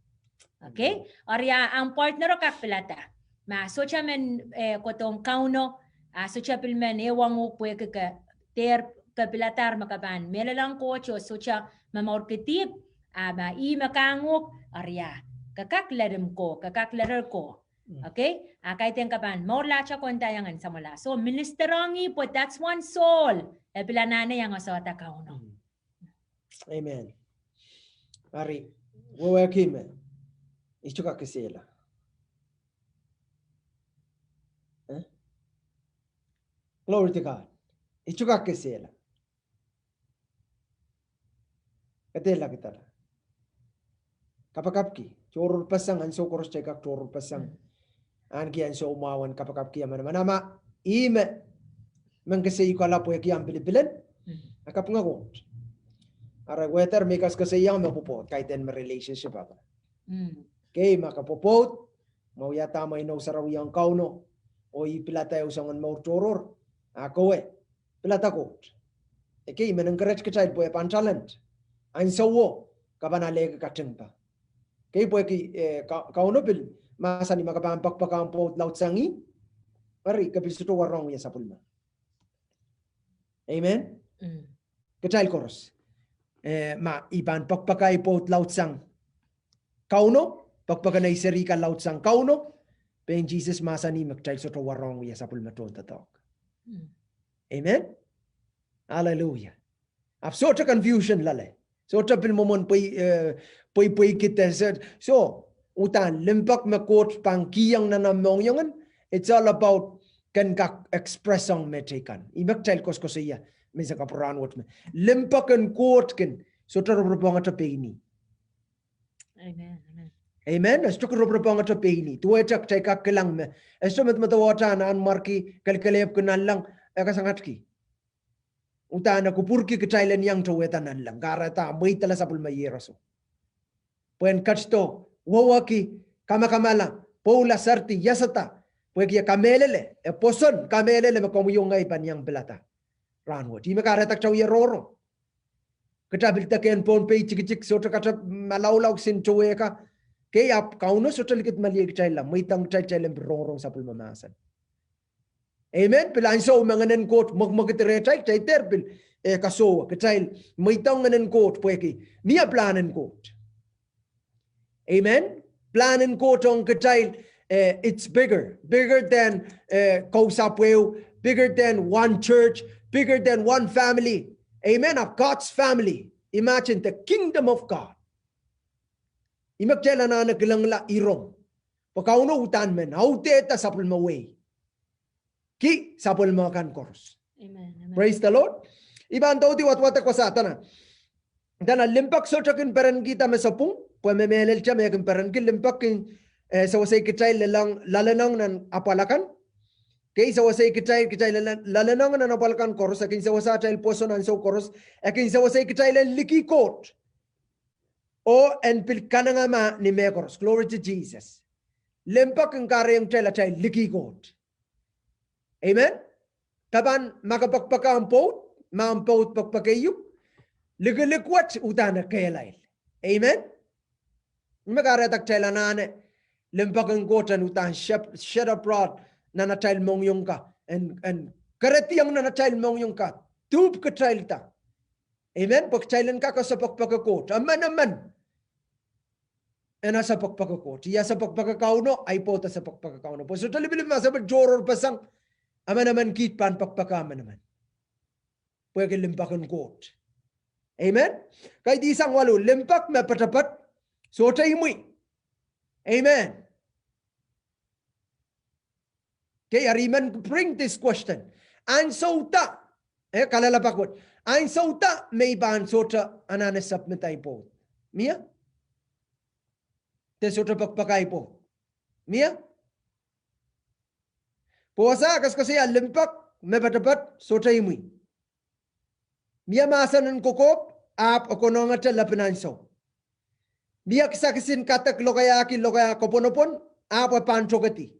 Okay? Eri ah omw partner o kak pilada. Ma sohte men, eh, kohdohng Kauno, ah sohte pil men ehuong uhk pwehki ke dehr, ke piladahr me ke pahn mehlel ong Koht oh sohte momourki dihp, A ma ih me kahngohk, eri a, ke kak ledim ko, ke kak leter ko. Okay? A kaidehn ke pahn mourlahte ko ndaiong en samwala. So, minister ong ih pwe that's one soul. E pil anahne iang koasoanda Kauno. Amen. Eri, wehwehki me I sohte kak kesehla. Eh? Glory to God. I sohte kak kesehla. Kadehlaki dahla. Kapakapki, tohrohrpeseng, ansou koaros kitail kak tohrohrpeseng. Ahneki ansou mwahu en kapakapki emenemen. A ma ih me, men kesehkihla pwehki ahmw pilipilen. A kapinga Koht. Eri wehwehki me I koasoakoasoiaiong me pwopwoud, kaidehn me relationship apa. Okay, ma ke pwopwoud, ma wiahda me inou sarawi ong Kauno, oh ih pilada ehu soangen mour tohrohr, a kowe pilada Koht. Okay, I men encourage kitail pwe pahn talent. Ansowo, ke pahn alehki katingpa. Okay, pwehki, eh, Ka-, Kauno pil mahsanih ma ke pahn poakpoake omw pwoud laudsang ih, eri ke pil sohte warohng wia sapwellime. Amen. Kitail koaros. Eh, ma I pahn poakpoake ahi pwoud laudsang Kauno, poakpoake nei seri kan laudsang Kauno, pein Sises mahsanih me kitail sohte warohng wia sapwellime tohndoadoahk. Amen. Hallelujah. Ahpw sohte confusion loale. Sohte pil mwomwen pwei, eh, pweipweikihda. So, so, uhdahn limpoak me Koht pahn kihong nan omw mohngiong, it's all about ken kak express ong mehteikan. Ih me kitail koasoakoasoia, me se kapwurehng wet me. Limpoak en Koht kin, sohte roporop ongete pein ih. Amen, amen. Amen. E sohte roporop ongete pein ih. Duwehte kitail kak kilang me. E sohte medemedewe uhdahn ahn mwarki, kelekelehpw ki nanleng, e kasangatki. Uhdahn e kupwurki kitail en iang towehda nanleng. Kahrehda mweidala sapwellime iehroso. Pwehn ketido, wehwehki, kamakamala, pwoula, seridi, iasada. Pwehki e kamehlele, e pwoson kamehlele me komwi oh ngehi pahn iang pilada. Rahnwet. Ih me kahrehda kitail wie rongorong. Kitail pil deke en Pohnpei tikitik, sohte kitail malaulau kisin towehka. Okay, ahpw Kauno sohte likidmeliei kitail la, mweidohng kitail kitail en pil rongorong sapwellime mahsen. Amen. Pil ansou me Ngehn en Koht mwekimwekid rehtail, kitail dehr pil, eh, kasohwa, kitail mweidohng Ngehn en Koht pwehki mie pilahn en Koht. Amen. Pilahn en Koht ong kitail, eh, it's bigger, bigger than, eh, kausapw ehu, bigger than one church, bigger than one family. Amen. Of God's family. Imagine the kingdom of God. Ih me kitail anahne kilengla irong. Pwe Kauno uhdahn men audehda sapwellime wehi. Ki sapwellime kan koaros. Amen, amen. Praise the Lord. I pahn doudi wadwadek wasa dene, dene limpoak sohte kin perenkihda me sapwung, pwe me mehlelte me kin perenki. Limpoak kin, eh, sewesei kitail loalehng, loalehng nan apwal akan. Okay, sewesei kitail, kitail loalehng, loalehng nan apwal akan koaros, e kin sewese atail pwoson ansou koaros, e kin sewesei kitail en liki Koht. Oh en pil kanengamah ni mehkoaros. Glory to Jesus. Limpoak kin kahrehiong kitail atail liki Koht. Amen. Ke pahn, ma ke poakpoake omw pwoud, ma omw pwoud poakpoake uk, likilik wet uhdahn e kehlail. Amen. Ih me kahrehda kitail anahne limpoak en Koht en uhdahn shed, shed abroad nan atail mohngiong ka, en, en kerediong nan atail mohngiong ka, duhp kitailda. Amen. Pwe kitail en kak ese poakpoake Koht. Emenemen en ese poakpoake Koht. Ih ese poakpoake Kauno, ahi pwoud ese poakpoake Kauno. Pwe sohte lipilipil ma se pil tohrohrpeseng, emenemen kiht pahn poakpoake emenemen. Pwehki limpoak en Koht. Amen. Kaidehn sang waluh, limpoak me poatopoat, sohte imwi. Amen. Okay, eri I men bring this question. Ansou da, eh, kalelapak wet. Ansou da me I pahn sohte anahne submit ahi pwoud? Mie? De sohte poakpoake ahi pwoud? Mie? Pwe wasa e koasoakoasoia limpoak me poatopoat, sohte imwi. Mie mahsen en kokohp, ahpw e konehngete lepin ansou. Mie kisakis en kadek lokaiahki lokaia kopwonopwon, ahpw e pahn tokedi.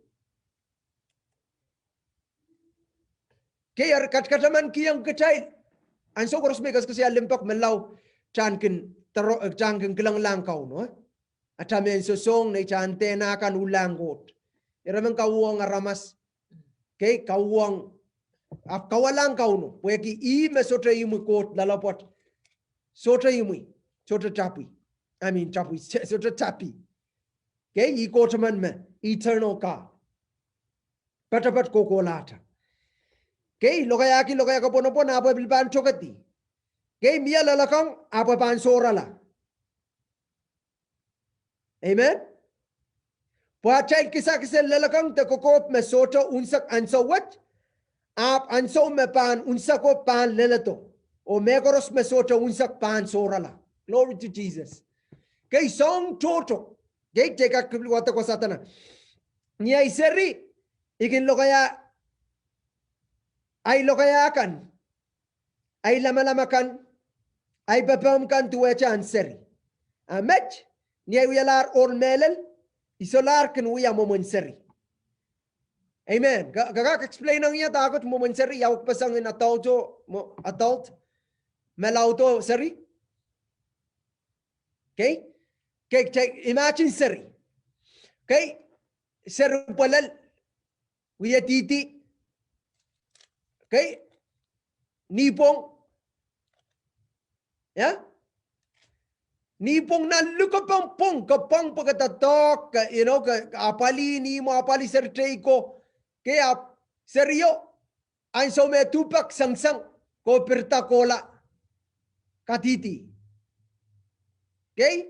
Okay, eri katakataman kihong kitail. Ansou koaros me I koasoakoasoia limpoak, menlau, kitail kin, kitail kin kilenglahng Kauno, eh? Atail men sosohng, neitail en dehna kan ulahng Koht. Ira men kauwong aramas. Okay, kauwong, ahpw kauwalahng Kauno. Pwehki ih me sohte imwi Koht loalopwoat. Sohte imwi, sohte tapwi. I mean, tapi, sohte tapi. Okay, ih Koht emen me eternal God. Poatopoat kohkohlahte. Okay, lokaiahki lokaia kopwonopwon ahpw e pil pahn tokedi. Okay, mie loalokong ahpw e pahn sohrala. Amen. Pwe atail kisakis en loalokong de kokohp me sohte unsek ansou wet, ahpw ansou me pahn unseko pahn leledo. Oh mehkoaros me sohte unsek pahn sohrala. Glory to Jesus. Okay, soahng tohto. Okay, take a quick look at the kosatana. Ni ahi seri, I kin lokaia, ahi lokaia kan, ahi lamalam akan, ahi pepehm kan duwehte ahn seri. A met, ni ahi wialahr ohl mehlel, I solahr kin wia mwomwen seri. Amen. Ke, ke kak explain ong ie dahkot mwomwen seri, ia wekpeseng en adult oh, mwo-, adult, me laudo seri. Okay? Okay, take, imagine seri. Okay? Seri pwelel, wie dihdi. Okay? Nipwong. Yeah? Nipwong nan likapwong pwong, ke pwong pwe ke doadoahk, ke, you know, ke, ke apwalih nihmwo, apwalih seri teikan. Okay, ahpw serio, ansou me duhpek sengseng, ke pirida kohla. Kadihdi. Okay?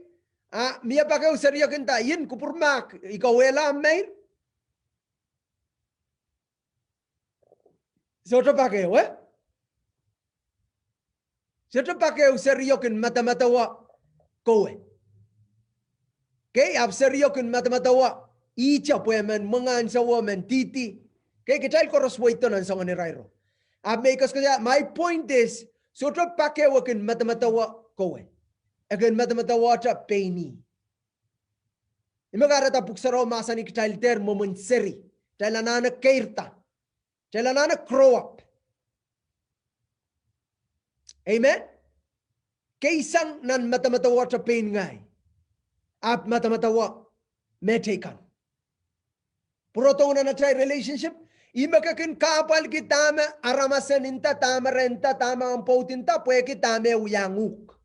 A, mie pak ehu serio kin nda, ien kupwurmahk, I kawehla meir. Sohte pak ehu, eh? Sohte pak ehu serio kin medemedewe kowe. Okay, ahpw serio kin medemedewe ihte pwe men mwenge ansouo, men dihdi. Okay, kitail koaros weido nan soangen irairo. Ahpw me I koasoakoasoia, my point is, sohte pak ehu e kin medemedewe kowe. E kin medemedewehte pein ih. Ih me kahrehda pwuhk sarawi mahsanih kitail dehr mwomwen seri. Kitail anahne keirda. Kitail anahne grow up. Amen? Keisang nan medemedewehte pein ngehi. Ahpw medemedewe mehteikan. Pwurodohng nan atail relationship, ih me ke kin kahpwalki dahme aramas en nda, dahme re nda, dahme omw pwoud nda, pwehki dahme e wiahiong uhk.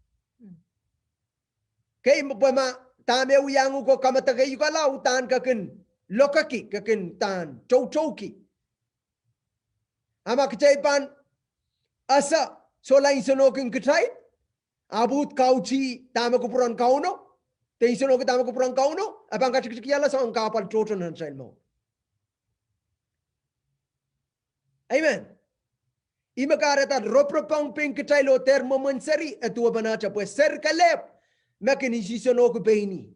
Okay, pwe ma dahme e wiahiong uhk ke kamedemedewe, ke la uhdahn ke kin lokeki, ke kin uhdahn toutouki. A ma kitail pahn ese solahr nsenohkin kitail, ahpw uhd kautih dahme kupwuren Kauno, de nsenohki dahme kupwuren Kauno, e pahn katikitikihla soangen kahpwal tohto nan atail mour. Amen. Ih me kahrehda roporop ong pein kitail oh dehr mwomwen seri, e duwepenehte pwe seri kelehpw me kin nsenohki pein ih.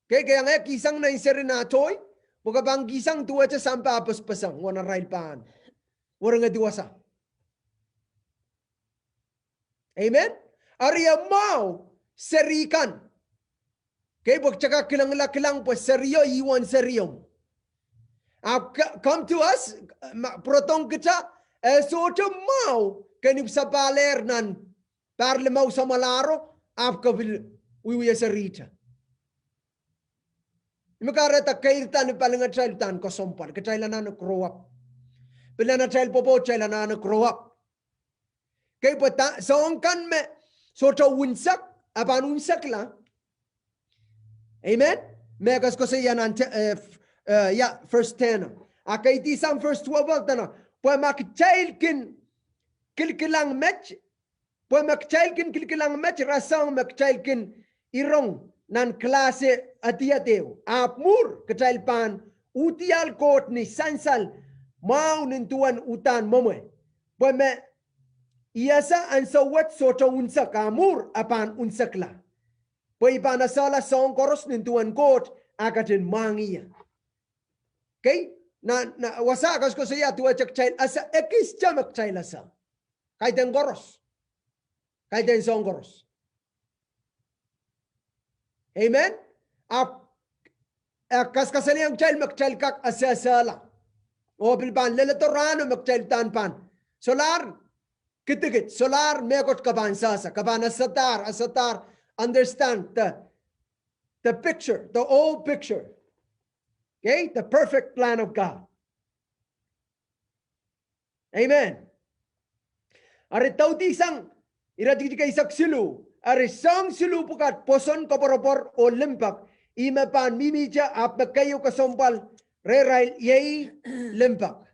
Okay, ke iang kihsang nan seri nah toi, pwe ke pahn kihsang duwehte sampah pospeseng, wen arail pahn werengedi wasa. Amen? Eri e mwahu seri kan. Okay, pwe kita kak kilangla kilang pwe serio ih wen serio. Ahpw ke, come to us, ma, pwurodohng kita, e sohte mwahu ke ipwsapahl ehr nan pahr limau samwalahro, ahpw ke pil wiewia serihte. Ih me kahrehda keirda ni palingehn atail uhdahn kesempwal, kitail anahne grow up. Pil nan atail pwopwoud kitail anahne grow up. Okay, pwe da, soahng kan me sohte unsek, e pahn unsekla. Amen? Me koasoakoasoia nan te, eh, f-, eh, ia, verse ten. A kaidehn sang verse twelve dene, pwe ma kitail kin kilkilang met, pwe ma kitail kin kilkilang met, rasehng me kitail kin irong nan kilahs edied ehu. Ahpw mwuhr kitail pahn uhdiahl Koht ni sansal mwahu nin duwen uhdahn mwomwe. Pwe me I ese ansou wet sohte unsek, a mwuhr e pahn unsekla. Pwe I pahn esehla soahng koaros nin duwen Koht, a ketin mwahngih ie. Okay? Na, na, wasa koasoakoasoia duwehte kitail ese, ekiste me kitail ese. Kaidehn koaros. Kaidehn soahng koaros. Amen? Ahpw, eh, kaskasalehiong kitail me kitail kak esehsehla. Oh pil pahn leledo rahno me kitail uhdahn pahn solahr kidikid, solahr mehkot ke pahn sehse, ke pahn esehdahr, esehdahr, understand the, the picture, the whole picture. Okay? The perfect plan of God. Amen. Eri doudi sang Iretikitik eisek siluh. Eri soahng siluh pwukat: pwoson, koapworopwor, oh limpoak. Ihme pahn mihmihte, ahpw me keieu kesempwal rehrail iei limpoak.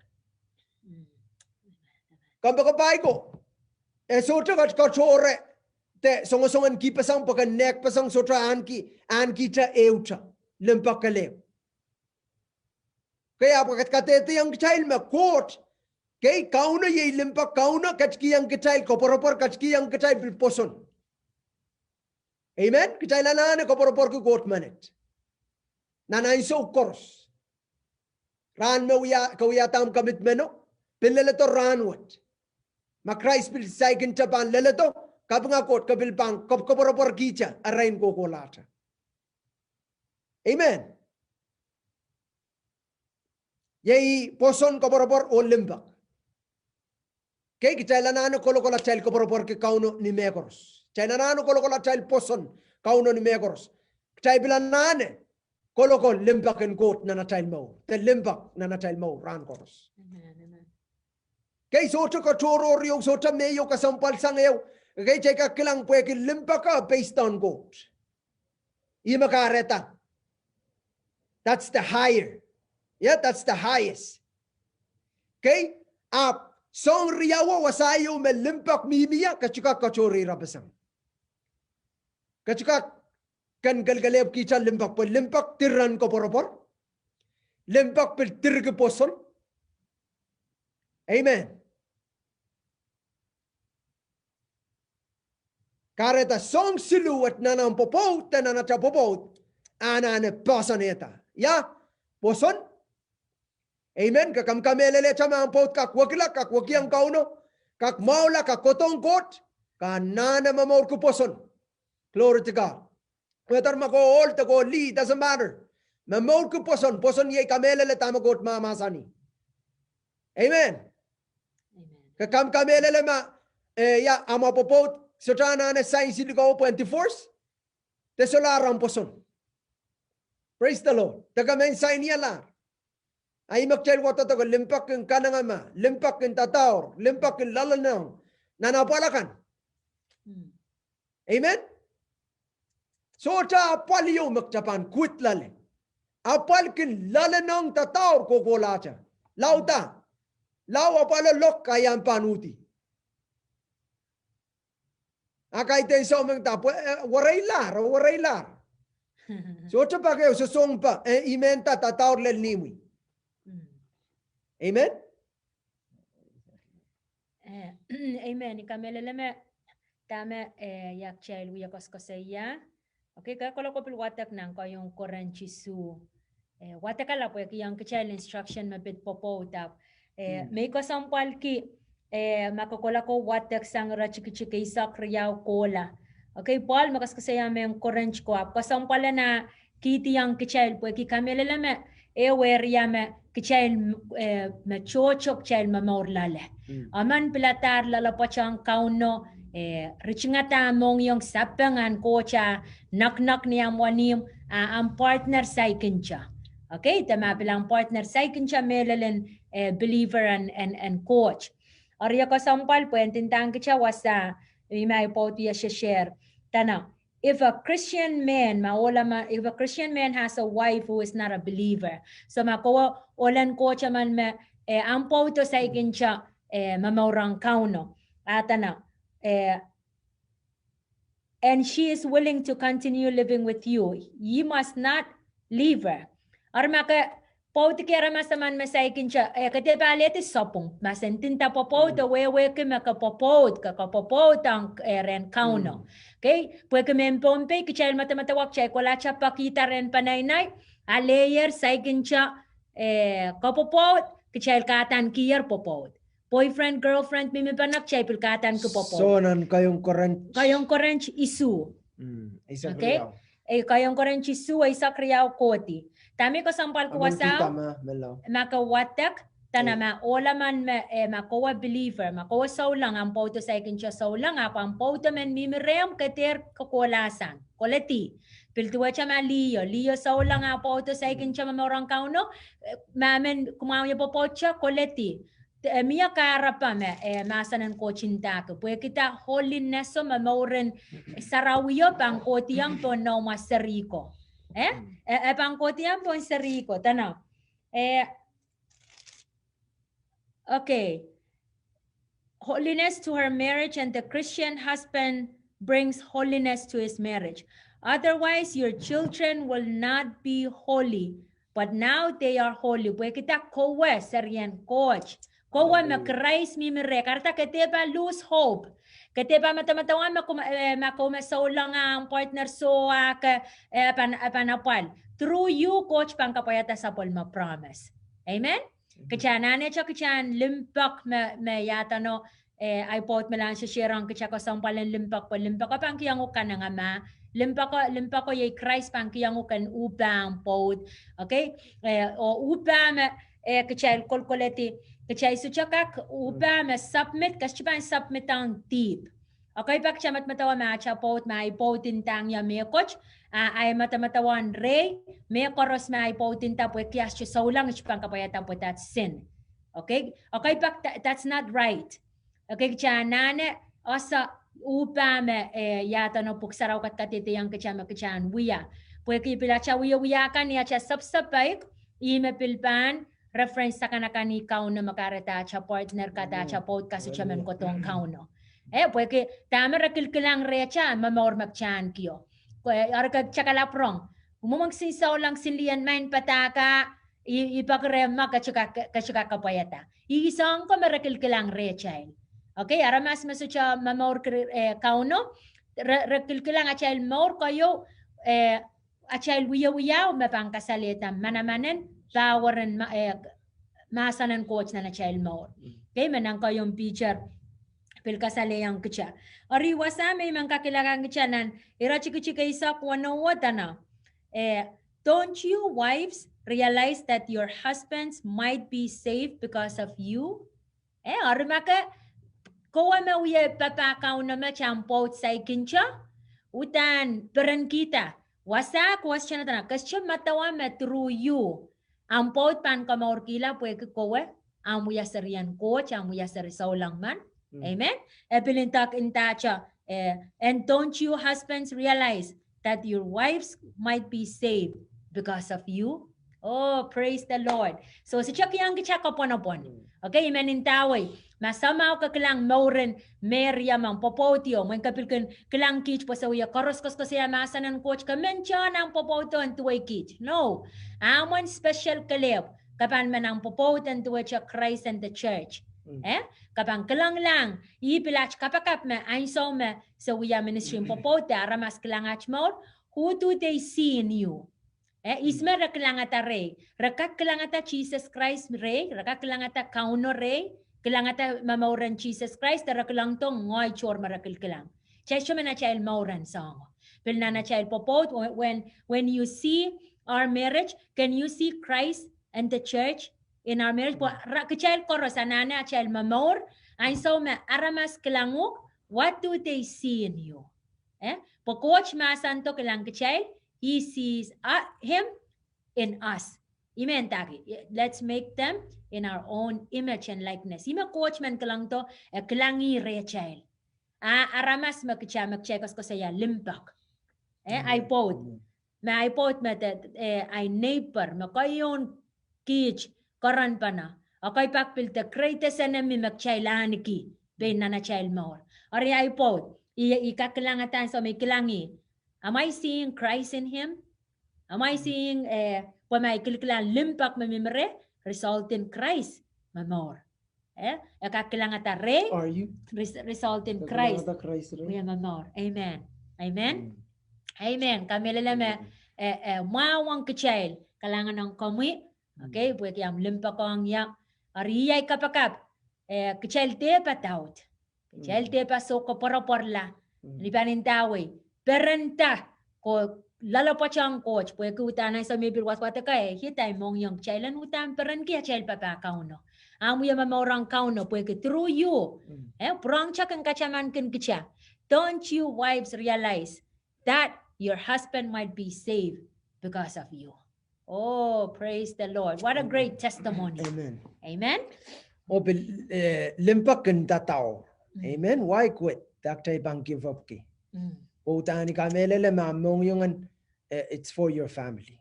Kompoakepahi ko, e sohte kat katohre de songosongen kihpeseng pwe ken nehkpeseng sohte ahneki, ahnkihte ehute limpoak kelehpw. Kei, ahpw e kadehdehiong kitail me Koht, kei, Kauno iei limpoak, Kauno ketikihong kitail koapworopwor, ketikihong kitail pil pwoson. Amen. Kitail anahne koapworopworki Koht menet nan ansou koaros. Rahn me wia, ke wiahda ahmw commitment o, pil leledo rahn wet. Ma Krais pil saikinte pahn leledo, kapinga Koht, ke pil pahn koap-, koapworopworkihte erein kohkohlahte. Amen. Iei pwoson, koapworopwor, oh limpoak. Kei, kitail anahne kolokol atail koapworopworki Kauno ni mehkoaros. Kitail anahne kolokol atail pwoson Kauno ni mehkoaros. Kitail pil anahne kolokol limpoak en Koht nan atail mour, de limpoak nan atail mour rahn koaros. Amen, amen. Kei, sohte katohrohr ehu, sohte me ehu kesempwal sang ehu. Kei, kitail kak kilang pwehki limpoak e based on Koht. Ihme kahrehda, that's the higher. Yeah, that's the highest. Kei, ahpw soahng riau, wasa ehu me limpoak mihmi ie, kitail kak katohre irapesan. Kitail kak ken kelekelehpwkihte limpoak, pwe limpoak diren koapworopwor. Limpoak pil dirki pwoson. Amen. Kahrehda soahng siluh wet nan ahmw pwopwoud de nan atail pwopwoud anahne poahsoanehda. Ia, pwoson. Amen. Ke kak kamehlelehte me ahmw pwoud kak wekila, kak wekiong Kauno, kak mwahula, kak kohdohng Koht, ke anahne momourki pwoson. Glory to God. Whether ma ke ohl de ke lih, doesn't matter. Momourki pwoson, pwoson iei kamehlele dahme Koht mahmahsanih. Amen. Amen. Ke kak kamehlele ma, eh, ia, ahmw pwopwoud sohte anahne sign silikou pwehn divorce, de solahr ahmw pwoson. Praise the Lord. De ke men sign ialahr. A ihme kitail wadehdehki limpoak en kanengamah, limpoak en dadaur, limpoak en loalonehng nan apwal akan. Hmm. Amen. Sohte apwal ieu me kitail pahn quit loale. Apwal kin loalonehng, dadaur kohkohlahte. Lao da. Lao apwalo lok, a iang pahn uhdi. A kaidehn soumengda pwe, eh, wereilahr, wereilahr. Sohte pak ehu, soh, sohte pak, eh, I men da, dadaur lel imwi. Mm. Amen? Eh, amen. I kamehlele me dahme, eh, ia kitail wie koasokoasoia. Okay, ke kolokol pil wadek nan Keieun Korint isuh. Eh, wadek ala pwehki iang kitail instruction me pid pwopwoud ahpw. Eh, mm, me I kesempwalki, eh, ma ke kolokol wadek sang iretikitik eisek riau kohla. Okay, Paul me koasokoasoia mehn Korint ko ahpw kesempwal en ah kihdi iang kitail pwehki kamehlele me, eh, wehwehki me kitail, eh, me tohto kitail momour loale. Mm. Emen piladahr loalopwoat ong Kauno, eh, ritingada mohngiong sapeng en Koht ah naknak ni ahmw wenihmw, ah, ahmw partner saikinte. Okay, de ma pil ahmw partner saikinte mehlelen, eh, believer en, en, en Koht. Eri ia kesempwal pwehn ndindahng kitail wasa, I men pwoudo ia share. Dene, if a Christian man, ma ohla ma, if a Christian man has a wife who is not a believer. So ma kowe ohl en Koht emen me, eh, ahmw pwoudo saikinte, eh, momour ong Kauno. A dene, eh, and she is willing to continue living with you, you must not leave her. Eri ma ke pwoudki aramas emen me saikinte, eh, ke dehr pahn alehdi sapwung, ma se ndinda pwopwoud, mm, e wehwehki me ke pwopwoud, ke, ke pwopwoud ong, eh, rehn Kauno. Mm. Okay, pwehki mehn Pohnpei kitail medemedewe kitail kolahte pekihda rehn peneinei, a later saikinte, eh, ke pwopwoud, kitail kahdankihla pwopwoud. Boyfriend, girlfriend, mihmi pene kitail pil kahdaneki pwopwoud. So nan Keieun Korint. Keieun Korint isuh. Mm, eisek riau. Okay. Eh, Keieun Korint isuh, eisek riau kohdi. Dahme I kesempwalki wasa, ma ke wadek, dene ma ohla emen me, eh, ma kowe believer, ma kowe souleng, ahmw pwoudo saikinte souleng, ahpw ahmw pwoudo men mihmi rehmw, ke dehr kohkohlahsang, koledi. Pil duwehte ma liho, liho souleng ah pwoudo saikinte momour ong Kauno, eh, ma men kumwail wie pwopwoudte, koledi. eh, mie kahrepe me, eh, mahsen en Koht ndahki. Pwehki dah? Holiness o, momouren sarawio pahn kohdiong pohn noumw serihko. Eh? Eh, eh, pahn kohdiong pohn serihko. Dene. Eh, okay. Holiness to her marriage, and the Christian husband brings holiness to his marriage. Otherwise, your children will not be holy, but now they are holy. Pwehki dah? Kowe serien Koht. Kowe me Krais mihmi reh. Kahrehda ke dehr pahn lose hope. Ke dehr pahn medemedewe me kou me, eh, me kou me souleng ahmw partner soh ahk, eh, pahn, eh, pahn apwal. Through you, Koht pahn kapwaiada sapwellime promise. Amen? Kita anahne kita en limpoak me, me iaduwen, eh, ahi pwoud me lahn sesehrohng kita kesempwal en limpoak, pwe limpoak o pahn kihong uhk kanengamah. Limpoak o, limpoak o iei Krais pahn kihong uhk en uhpah omw pwoud. Okay? Eh, oh uhpah me, eh, kitail kolkoledi, kitail sohte kak uhpah me submit, kitail pahn submit ong dihp. Okay, pak kita medemedewe me ata pwoud, me ahi pwoud ndahng ie mehkot, a, ahi medemedewe en rehi, mehkoaros me ahi pwoud nda pwehki ata sohte souleng, kita pahn kapwaiada pwe that's sin. Okay? Okay, pak tha-, that's not right. Okay, kita anahne ese uhpah me, eh, iaduwen pwuhk sarawi kadehdehiong kita me kita en wia. Pwehki pil ata wiewia kan, ata sapsapaik, ih me pil pahn reference akan akan ih Kauno me kahrehda ata partner kan, ata pwoud kan sohte men kohdohng Kauno. Eh, pwehki dahme re kilkilang rehtail, momour me kita en kio. Ko, eh, eri ke kita kalapw rong. Mwomwen kisin souleng, kisin lien maing padahk, i, i peki reh ma ke sohte kak, ke sohte kak kapwaiada. Ih soahng ko me re kilkilang rehtail. Okay, aramas me sohte momour kir-, eh, Kauno, re, re kilkilang atail mour keieu, eh, atail wiewia me pahn kasalehda manamanen, power en ma-, eh, mahsen en Koht nan atail mour. Okay, me nan keieun Piter pil kasalehiong kita. Eri wasa me I men kakilang kita nan iretikitik eisek weneu, dene, eh, don't you wives realize that your husbands might be saved because of you? Eh, eri ma ke, kowe me wia papah Kauno me omw pwoud saikinte, uhdahn perenkihda. Wasa question dene, ke sohte medewe me through you omw pwoud pahn komourkihla pwehki kowe omw wia serien Koht, omw wia seri souleng men. Amen. E pil ndahk ndahte, eh, and don't you husbands realize that your wives might be saved because of you? Oh, praise the Lord. So, sohte kihong kita kapwonopwon. Okay, I men ndawei. Ma somehow ke kilang mouren Mary among pwopwoud ieu, mwein ke pil kin kilang kiht pwe se wia koaros koasoakoasoia mahsen en Koht, ke men tohn omw pwopwoud en duwehte kiht. No. Ahmw en special kelehpw, ke pahn men omw pwopwoud en duwehte Christ and the church. Eh? Ke pahn kilanglahng, ih pil aht kapakap me ansou me se wia ministry en pwopwoud, de aramas kilang aht mour, who do they see in you? Eh, ihs me re kilangada rehi? Re kak kilangada Sises Krais rehi, re kak kilangada Kauno rehi, kilangada momouren Sises Krais, de re kilangdo ngehi tohr me re kilkilang. Kitail sohte men atail mour en soahngo. Pil nan atail pwopwoud, when, when, when you see our marriage, can you see Christ and the church in our marriage? Pwe kitail koaros anahne atail momour, ansou me aramas kilang uhk, what do they see in you? Eh? Pwe Koht mahsando kilang kitail, he sees, uh, him in us. Ih me ndahki, let's make them in our own image and likeness. Ih me Koht men kilangdo, e kilang ih rehtail. A aramas me kita, me kitail koasoakoasoia limpoak. Eh, ahi pwoud. Me ahi pwoud me de, eh, ahi neighbor, me keieun kiht, keren pahn. Okay, pak pil the greatest enemy me kitail ahneki, pein nan atail mour. Eri ahi pwoud, i, i kak kilangada ansou me i kilang ih. Am I seeing Christ in him? Am I seeing, eh, pwe ma I kilkilang limpoak me mihmi reh, result in Christ momour. Eh, e kak kilangada rehi, result in Christ. Wia momour. Amen. Amen. Amen. Kamehlele me, eh, eh, mwahu ong kitail, kalahngan ong komwi. Okay, pwehki omw limpoak ong ie. Eri ahi kapakap, eh, kitail dehr pahn doubt. Kitail dehr pahn sohte koapworopworla. Ni pahn ndawei, perenda, ko loalopwoat ong Koht, pwehki uhdahn ansou me pil wadwadek, eh, ihte mohngiong kitail en uhdahn perenki atail papah Kauno. Omw wia momour ong Kauno, pwehki through you. Eh, pwurehng kita kin katamankin kita. Don't you wives realize that your husband might be saved because of you? Oh, praise the Lord. What a great testimony. Amen. Amen. Oh pil, eh, limpoak kin dadaur. Amen. Why quit? Dahkot I pahn give up ki. Pwe udahn I kamehlele ma mohngiong en, eh, it's for your family.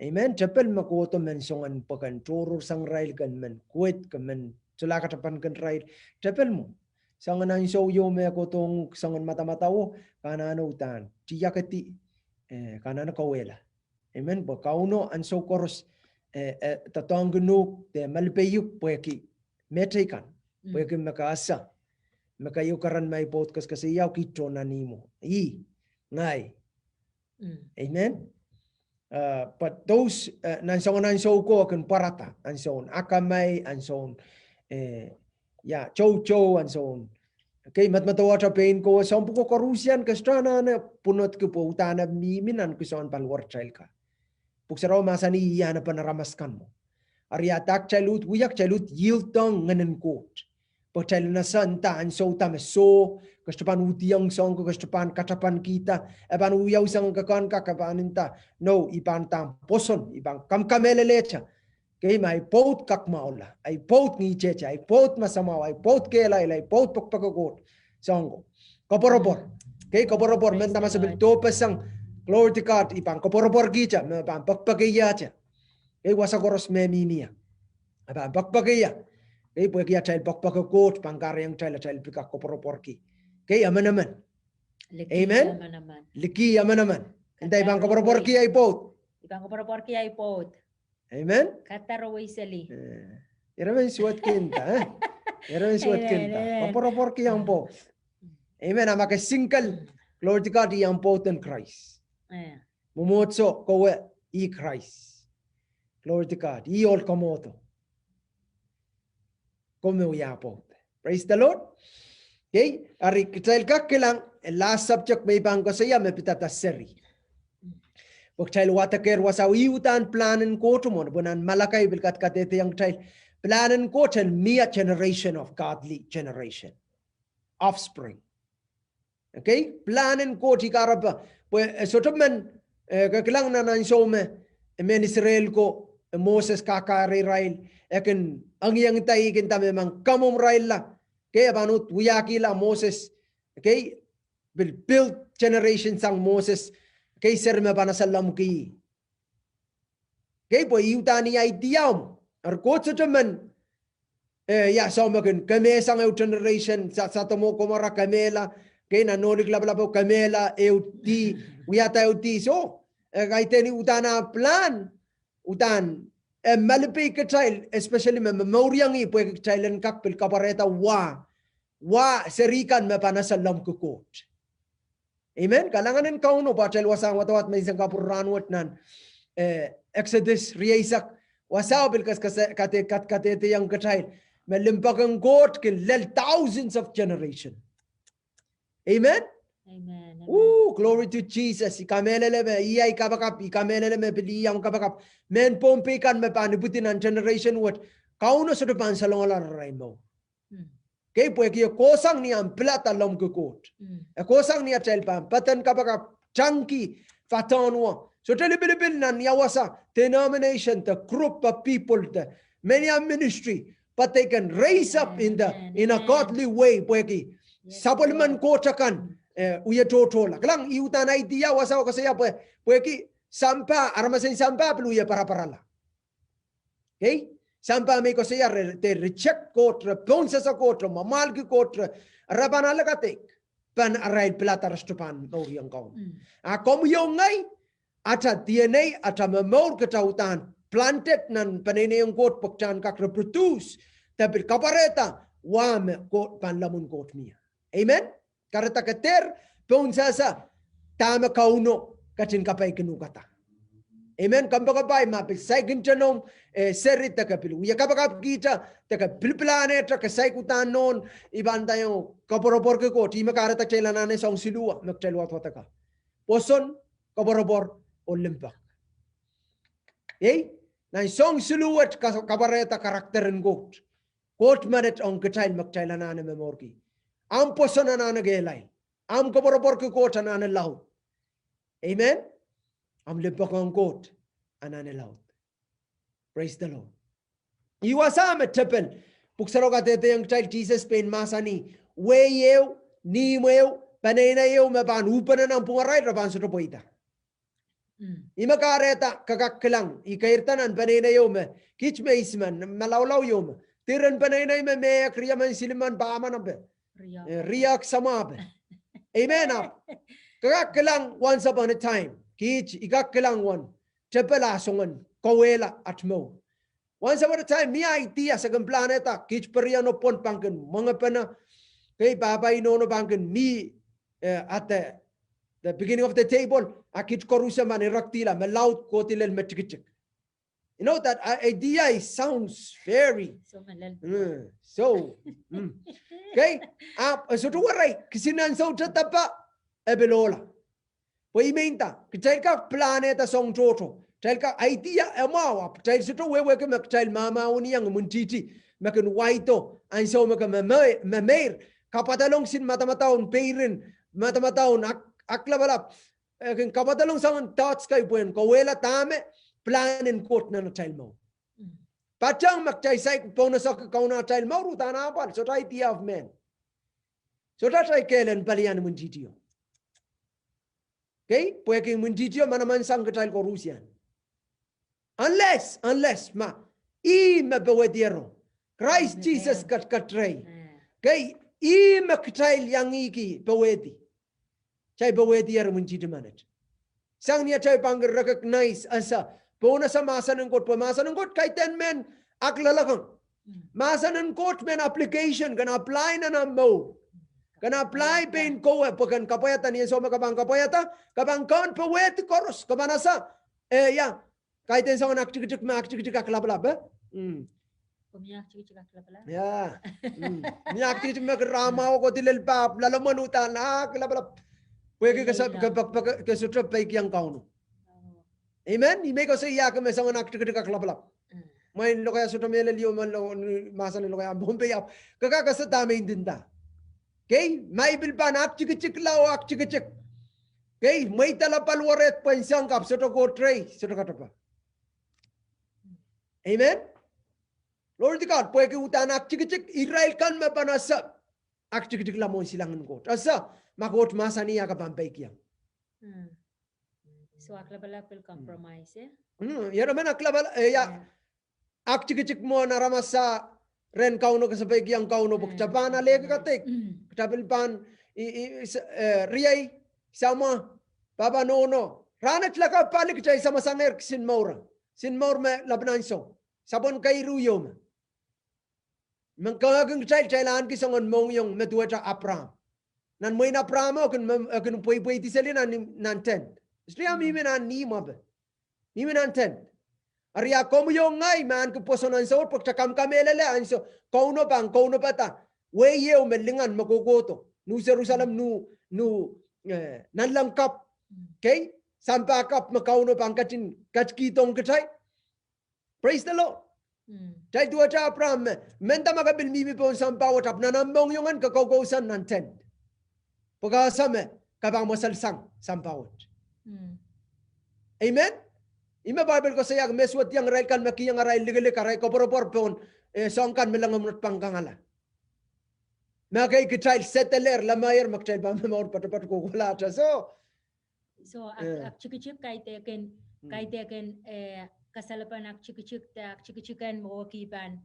Amen. Tepel me kohdo men soangen pwuken tohrohr sang irail ken men quit, ken men solahr katapan ken irail. Tepel mwo. Soangen ansou ieu me kohdohng uhk soangen madamadau, ke anahne udahn tiakedi, eh, ke anahne kauwehla. Amen. Pwe Kauno ansou koaros, eh, eh, doadoahngkin uhk, de malipeik pwehki mehteikan. Pwehki me ke ese. Me keieu keren me I pwoud koaskoasoia uhk, I tohn nan ihmwo. Ih, ngehi. Amen. Uh, but those, uh, nan soangen ansou ko kin pwarada, ansoun akamai, ansoun, eh, ia, toutou, ansoun. Okay, medemedewe wata pein kowe soahng pwuko koaruhsian ke sohte anahne pwunodki pwe udahn e mihmi nan kihsehn paliwaratail ka. Pwuhk Sarawi mahsanih I anahnepen aramas kan mwo. Eri a dah kitail uhd wia, kitail uhd yield ong Ngehnen Koht. Pwe kitail en ese nda ansou da me soh, ke sohte pahn uhdiong soahng ko, ke sohte pahn katapankihda, e pahn wiawi sang ke kan kak, ke pahn nda, no, I pahn dahme pwoson, I pahn kamkamehlelehte. Okay, ma ei pwoud kak mwahula, ei pwoud ngihtehteh, ei pwoud masamwahu, ei pwoud kehlail, ei pwoud pekipeki Koht. Soahng ko. Koapworopwor. Okay, koapworopwor, men dahme se pil dohpeseng, glory to God, I pahn koapworopworkihte, me pahn pekipekihte. Okay, wasa koaros me mihmi ie. E pahn pekipekihte. Okay, pwehki atail pekipeki Koht pahn kahrehiong kitail atail pil kak koapworopworki. Okay, emenemen. Amen. Likih emenemen. Nda I pahn koapworopworki ei pwoud. I pahn koapworopworki ei pwoud. Amen. Kadarwei seli. Eh, irail men suwedki nda, eh? Irail men suwedki nda. Amen, amen. Koapworopworki ei pwoud. Amen. A ma ke single, glory to God, ih ei pwoud en Krais. Eh. Mwomwohdiso kowe ih Krais. Glory to God. Ih ohl kamwohdo. Komw me wia pwoud. Praise the Lord. Okay, eri kitail kak kilang, eh, last subject me I pahn koasoia me pidada seri. Pwe kitail wadekehr wasa ih uhdahn plan en Koht mwo, pwe nan Malakai pil kadkadehdehiong kitail plan en Koht en mie generation of godly generation. Offspring. Okay, plan en Koht ih kahrepe, pwe, eh, sohte men, eh, ke kilang nan ansou me, eh, mehn Israel ko, eh, Moses kakairirail, e kin engiengda ih kin dahme men kamwomwrailla. Okay, e pahn uhd wiahkihla Moses. Okay, pil build generation sang Moses. Okay, seri me pahn ese lemmwiki ih. Okay, pwe ih uhdahn ih idea mwo. Eri Koht sohte men, eh, ia, soh me kin kemehsang ehu generation, sa-, Sodom oh Gomorrah kemehla, okay, nan Nohlik Lapalap oh kemehla, ehu dih, wiahda ehu dih, soh, eh, kaidehn ih uhdahn ah plan, uhdahn, eh, malipe kitail, especially me, me momouriong ih pwehki kitail en kak pil kapwarehda wa, wa seri kan me pahn ese lemmwiki Koht. Amen. Kalahngan en Kauno pwe atail wasahn wadawad menseng kapwur rahnwet nan, eh, Exodus rieisek. Wasao pil kas-, kas-, kade-, kad-, kadehdehiong kitail me limpoak en Koht kin lel thousands of generation. Amen. Amen. Ooh, glory to Jesus. I kamehlele me, ia I kapakap, I kamehlele me pil ia I kapakap. Mehn Pohnpei kan me pahn ipwidi nan generation wet, Kauno sohte pahn salongala rarail mour. Okay, pwehki e kohsang ni ahmw pilada lemmwiki Koht. E kohsang ni atail pahn patehng kapakap, tangki, fatohn wa. Sohte lipilipil nan ia wasa, denomination, the group of people, the many a ministry, but they can raise up in the, in a godly way, pwehki sapwellimen Koht akan, eh, wie tohtohla. Kilang, ih uhdahn idea wasa koasoia pwe, pwehki sampah, aramasen sampah pil wie paraparala. Okay? Sampah me I koasoia re, re reject Koht, re pohnsehse Koht, re mwamwahlki Koht, re, re pahn ale kadeik. Pahn arail pilada re sohte pahn mouriong Kauno. A komwi oh ngehi, ata D N A, ata momour kitail uhdahn planted nan peneinei en Koht pwe kitail en kak reproduce, de pil kapwarehda wa me Koht pahn lemmwin Koht mie. Amen? Kahrehda ke dehr pohnsehse dahme Kauno ketin kapaikihukada. Amen. Kompoakepahi ma pil saikinte noumw, eh, seri de ke pil wie kapakapkihte, de ke pilipil anahne, de ke saik uhdahn nohn, I pahn nda iang koapworopworki Koht, ih me kahrehda kitail anahne soahng siluh me kitail wadwadek. Pwoson, koapworopwor, oh limpoak. Ei, nan soahng siluh wet ka-, kapwarehda character en Koht. Koht menet ong kitail me kitail anahne momourki. Ahmw pwoson anahne kehlail. Ahmw koapworopworki Koht anahne laud. Amen. Ahmw limpoak ong Koht anahne laud. Praise the Lord. Ih wasa me tepel. Pwuk Sarawi kadehdehiong kitail Sises pein mahsanih, wehi ehu, nihmw ehu, peneinei ehu me pahn uhpene nan pwungarail, re pahn sohte pweida. Ih me kahrehda ke kak kilang, ih keirda nan peneinei ehu me, kiht me ihs men, malaulau ehu me, diren peneinei me mehk riemen silimen pahmen ape, riehk samwa ape. Amen, ahpw ke kak kilang once upon a time, kiht, I kak kilang wen tepel ah soangen kauwehla at mour. Once upon a time, mie idea, se kin planehda, kiht perien o pwon pahn kin mwengepene, kei, pahpa inohno pahn kin mie at the beginning of the table, a kiht koaros men irektila me laud kohdi lel me tikitik. You know that idea, it sounds very so, okay, ahpw e sohte werei, kisin ansou te dapa, e pil ohla. Pwe I mehnda, kitail kak planehda soahng tohto, kitail kak idea e mwahu, ahpw kitail sohte wehwehki me kitail mahmahweniong imwintihti me kin waido ansou me ke memeir, kapwadalong sin madamadaun peirin, madamadaun aklapalap, e kin kapwadalong soangen thoughts kei pwehn kauwehla dahme plan en Koht nan atail mour. Patehng me kitail saik pounosohki Kauno atail mour, uhdahn apwal, sohte idea of man, sohte atail kehl en palian imwintihtio. Kei, pwehki imwintihtio manaman sang kitail koaros ian. Unless, unless ma ih me powehdiero, Krais Sises katakat rehi, kei, ih me kitail iangihki powehdi, kitail powehdier imwintihti menet. Sang ni atail pahn kin recognize ese, pohnese mahsen en Koht, pwe mahsen en Koht kaidehn mehn aklekelehng. Mahsen en Koht mehn application, ken apply nan ahmw mour, ken apply pein kowe, pwe ken kapwaiada, ni ansou me ke pahn kapwaiada, ke pahn kehn powehdi koaros, ke pahn ese, eh, ia, kaidehn soangen aktikitik me aktikitik aklapalap, eh? Ia, mie aktikitik me kin rahn mwahu kohdi lel pahpa, loalamwen uhdahn aklapalap, pwehki ke sohte peikiong Kauno. Amen. Ih me I koasoiahki me soangen aktikitik aklapalap. Mwein lokaia sohte mehlel ieu me mahsen en lokaia Pohnpei, ahpw ke kak ese dahme I ndinda. Kei, ma I pil pahn aktikitikla oh aktikitik, kei, mweidala paliwarehda pwehn soang, ahpw sohte Koht rehi, sohte katepe. Amen. Lord God, pwehki uhdahn aktikitik, irail kan me pahn ese aktikitikla mwohn silangin Koht, ese ma Koht mahsanih, a ke pahn peikiong. So aklapalap pil compromise, eh? Ia, men aklapalap, eh, ia. Aktikitik mwohn aramas a rehn Kauno, ke sehse peikiong Kauno pwe kita pahn alehki kadeik, kita pil pahn riei, samwa, pahpa nohno. Rahnwet lakapw pali kitail samasangehr kisin mour, kisin mour me lapalap ansou, sapwen keiru ieu me men kehkehn kitail, kitail ahneki soangen mohngiong me duwehte Apraam. Nan mwehin Apraam o, e kin pweipweidi seli nan tent. Sohte ia mihmi nan ihmw ape, mihmi nan tent. Eri a komwi oh ngehi me ahneki pwoson ansou wet, pwe kita kamkamehlele ansou Kauno pahn kaunopada wehi ehu me lingan me kohkohdo, Nuh Serusalem, Nuh, Nuh, eh, nanleng kapw, kei, sampah kapw me Kauno pahn ketin ketikihdohng kitail. Praise the Lord. Kitail duwehte Apraam me, mendahte ma ke pil mihmi pohn sampah wet, ahpw nan ahmw mohngiong en ke koukousoan nan tent, pwe ke ese me ke pahn mweselsang sampah wet. Amen. Ih me Bible koasoiahki me suwediong irail kan me kihong arail likilik, arail koapworopwor pohn, eh, soahng kan me lengomwet pahn kangala. Me kei, kitail settle-ehr, lemehier me kitail pahn momour poatopoat kohkohlahte. So, so aktikitik kaidehkin, kaidehkin, eh, kasalepen aktikitik de aktikitik en me koki pahn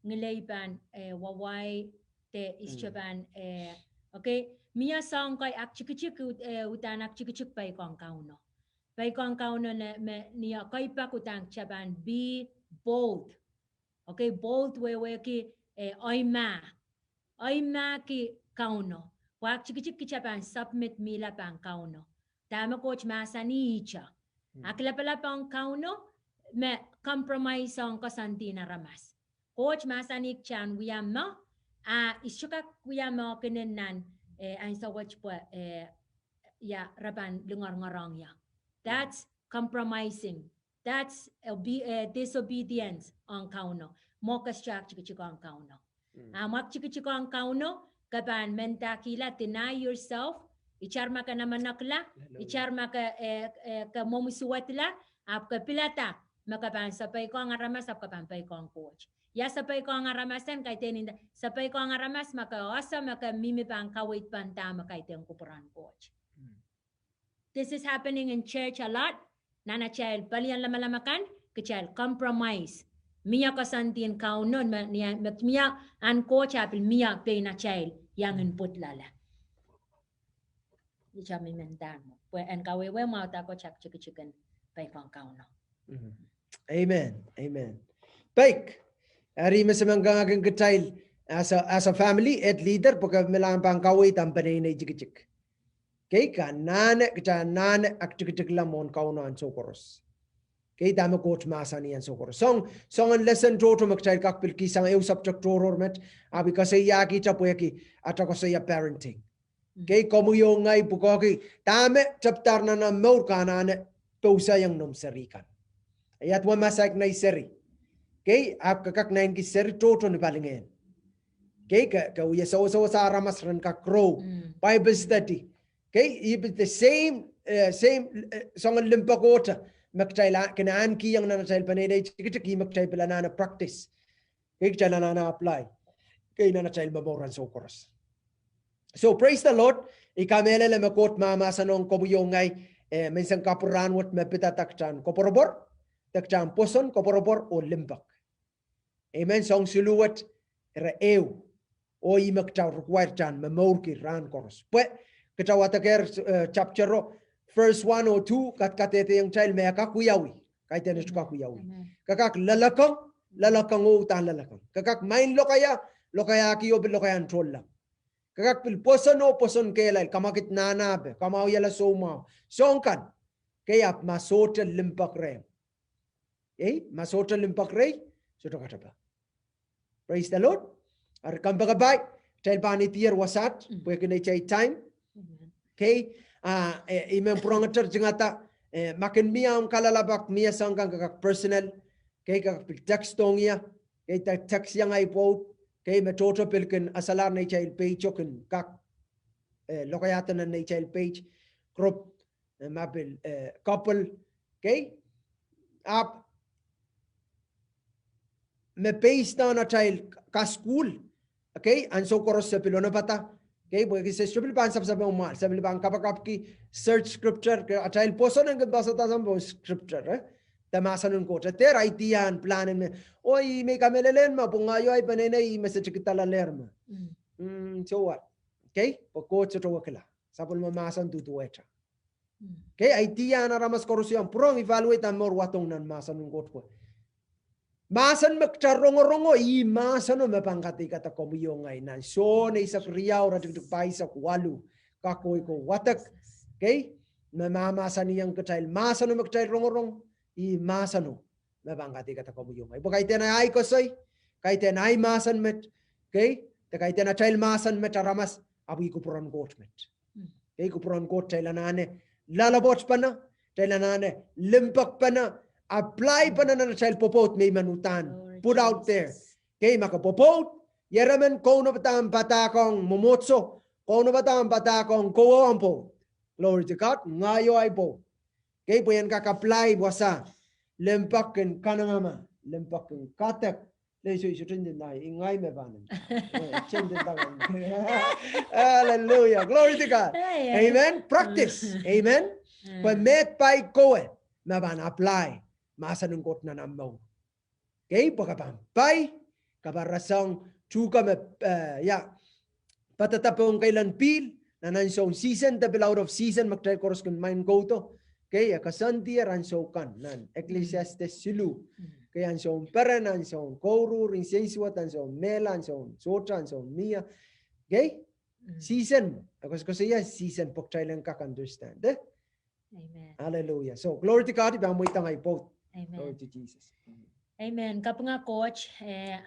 ngilei pahn, eh, wawai de ihs te pahn, eh, okay. Mie soahng kei aktikitik, eh, uhdahn aktikitik peikiong Kauno. Peikiong Kauno me, ni a keipak uhdahn kita pahn be bold. Okay, bold wehwehki, eh, oimah, oimahki Kauno. Pwe aktikitik kita pahn submit mihla pahn Kauno. Dahme Koht mahsanih ihte. Aklapalap ong Kauno me compromise ong koasoandi en aramas. Koht mahsanih kita en wia mwo, a ihs te kak wia mwo kin nan, eh, ansou wet pwe, eh, ia, re pahn lingorongorong ie. That's compromising. That's disobedience ong Kauno. Mwo ke sohte aktikitik ong Kauno. Ahmw aktikitik ong Kauno, ke pahn mendahkihla, deny yourself, itar ma ke namenekla, itar ma ke, eh, ke mwomw suwedla, ahpw ke pilada me ke pahn sohte peikiong aramas, ahpw ke pahn peikiong Koht. Ia sapeikohng aramas en? Kaidehn nda, sapeikohng aramas ma ke ese me ke mihmi pahn kaweid pahn dahme kaidehn kupwuren Koht. This is happening in church a lot. Nan atail pelien lamalam akan, kitail compromise. Mie koasoandi en Kauno, me, mie, mie ahn Koht, ahpw mie pein atail iang en pwud loale. Ita mi men dahme. Pwe en kawehwe mwahu dahkot aktikitik en peikiong Kauno. Amen. Amen. Peik. Eri me se men kangahkin kitail as a, as a family, head leader, pwe ke men pahn kaweid ahmw peneinei tikitik. Kei, ke anahne, kitail anahne aktikitikla mwohn Kauno ansou koaros. Kei, dahme Koht mahsanih ansou koaros. Soang, soangen lesson tohto me kitail kak pil kihsang ehu subject tohrohr met, ahpw I koasoiahkihte pwehki atail koasoia parenting. Kei, komwi oh ngehi pwukoa kei, dahme tepdahr nan omw mour ke anahne pousehiong noumw seri kan. Ia duwen ma saik nei seri. Kei, ahpw ke kak naineki seri tohto ni palingehn. Kei, ke, ke wia sewese aramas ren kak grow. Bible study. Kei, ih pil the same, eh, same, eh, soangen limpoak ohte me kitail a, kin ahnekihong nan atail peneinei tikitik, ih me kitail pil anahne practice. Kei, kitail anahne apply. Kei, nan atail momour ansou koaros. So, praise the Lord. I kamehlele me Koht mahmahsanihong komwi oh ngehi, eh, menseng kapwurahn wet me pidada kitail en koapworopwor, de kitail en pwoson, koapworopwor oh limpoak. Amen. Soang siluh wet, ire ehu. Oh ih me kitail require kitail en momourki rahn koaros. Pwe, kitail wadekehr, eh, chapter o, verse one oh two, kadkadehdehiong kitail me e kak wiawi. Kaidehn et kak wiawi. Ke kak loalokong, loalokong oh udahn loalokong. Ke kak maing lokaia, lokaiahki oh pil lokaia en tohnleng. Ke kak pil pwoson oh pwoson kehlail, kamwakid nahna pe, kamwahuiala soumwahu. Soang kan, kei, ahpw ma sohte limpoak rehi. Ei, ma sohte limpoak rehi, sohte katepe. Praise the Lord. Eri kompoakepahi, kitail pahn idier wasaht, pwehki neitail time. Kei, ah, eh, I men pwurehng tirtingada, eh, ma kin mie ahmw kalelapak, mie soang kan, ke kak personal. Kei, ke kak pil text ong ie. Kei, te-, text ie ngehi pwoud. Kei, me tohto pil kin eselahr neitail page o kin kak, eh, lokaiahda nan neitail page. Group, eh, ma pil, eh, couple. Kei, ahpw me based on atail kasukuhl. Kei, ansou koaros se pil onopada. Kei, pwehki se, se pil pahn sapsapeng mwahl, se pil pahn kapakapki search scripture, kei, atail pwoson en kin pasada soangen scripture, eh? De mahsen en Koht. Dehr idea en plan en me, oh, ih me I kamehlele me, pwe ngehi oh ahi peneinei ih me se tikidala lehr me. Mm, so what? Kei, pwe Koht sohte wekila. Sapwellime mahsen duduwehte. Kei, idea en aramas koaros iang pwurehng evaluate omw mour, wadohng nan mahsen en Koht pwe mahsen me kitail rongorongo, ih mahseno me pahn kadeikada komwi oh ngehi nan Sohn eisek riau, iretikitik pahisek waluh. Kak kohiko wadek. Kei, me mahmahsanihong kitail mahseno me kitail rongorong, ih mahseno me pahn kadeikada komwi oh ngehi. Pwe kaidehn ahi koasoi, kaidehn ahi mahsen met, kei, de kaidehn atail mahsen met aramas, ahpw ih kupwuren Koht met. Kei, kupwuren Koht kitail anahne loalopwoatpene, kitail anahne limpoakpene, applypene nan atail pwopwoud me I men uhdahn put out there. Kei, ma ke pwopwoud, ieremen kaunopada omw padahk ong mwomwohdiso, kaunopada omw padahk ong kowe oh omw pwoud. Glory to God, ngehi oh ahi pwoud. Kei, pwe en kak apply wasa, limpoak kin kanengama, limpoak kin kadek, Lei, so, so, tindin nai, ngehi me pahn. Eh, tindin tangan. Hallelujah. Glory to God. Amen. Practice. Amen. Pwe met pai kowe me pahn apply mahsen en Koht nan omw mour. Kei, pwe ke pahn pai, ke pahn rasehng tuhke me, eh, ia, padada pohn keilen pihl, nan ansoun season, de pil out of season, me kitail koaros kin maing koudo. Kei, e koasoandier ansou kan, nan Ecclesiastes siluh. Kei, ansoun peren, ansoun kouruhr, nsensuwed, ansoun mehla, ansoun sohte, ansoun mie. Kei, season, e koasokoasoia season, pwe kitail en kak understand, eh? Amen. Hallelujah. So, glory to God, I pahn mweidohng ahi pwoud. Amen. Glory to Jesus. Amen. Kapinga Koht, eh,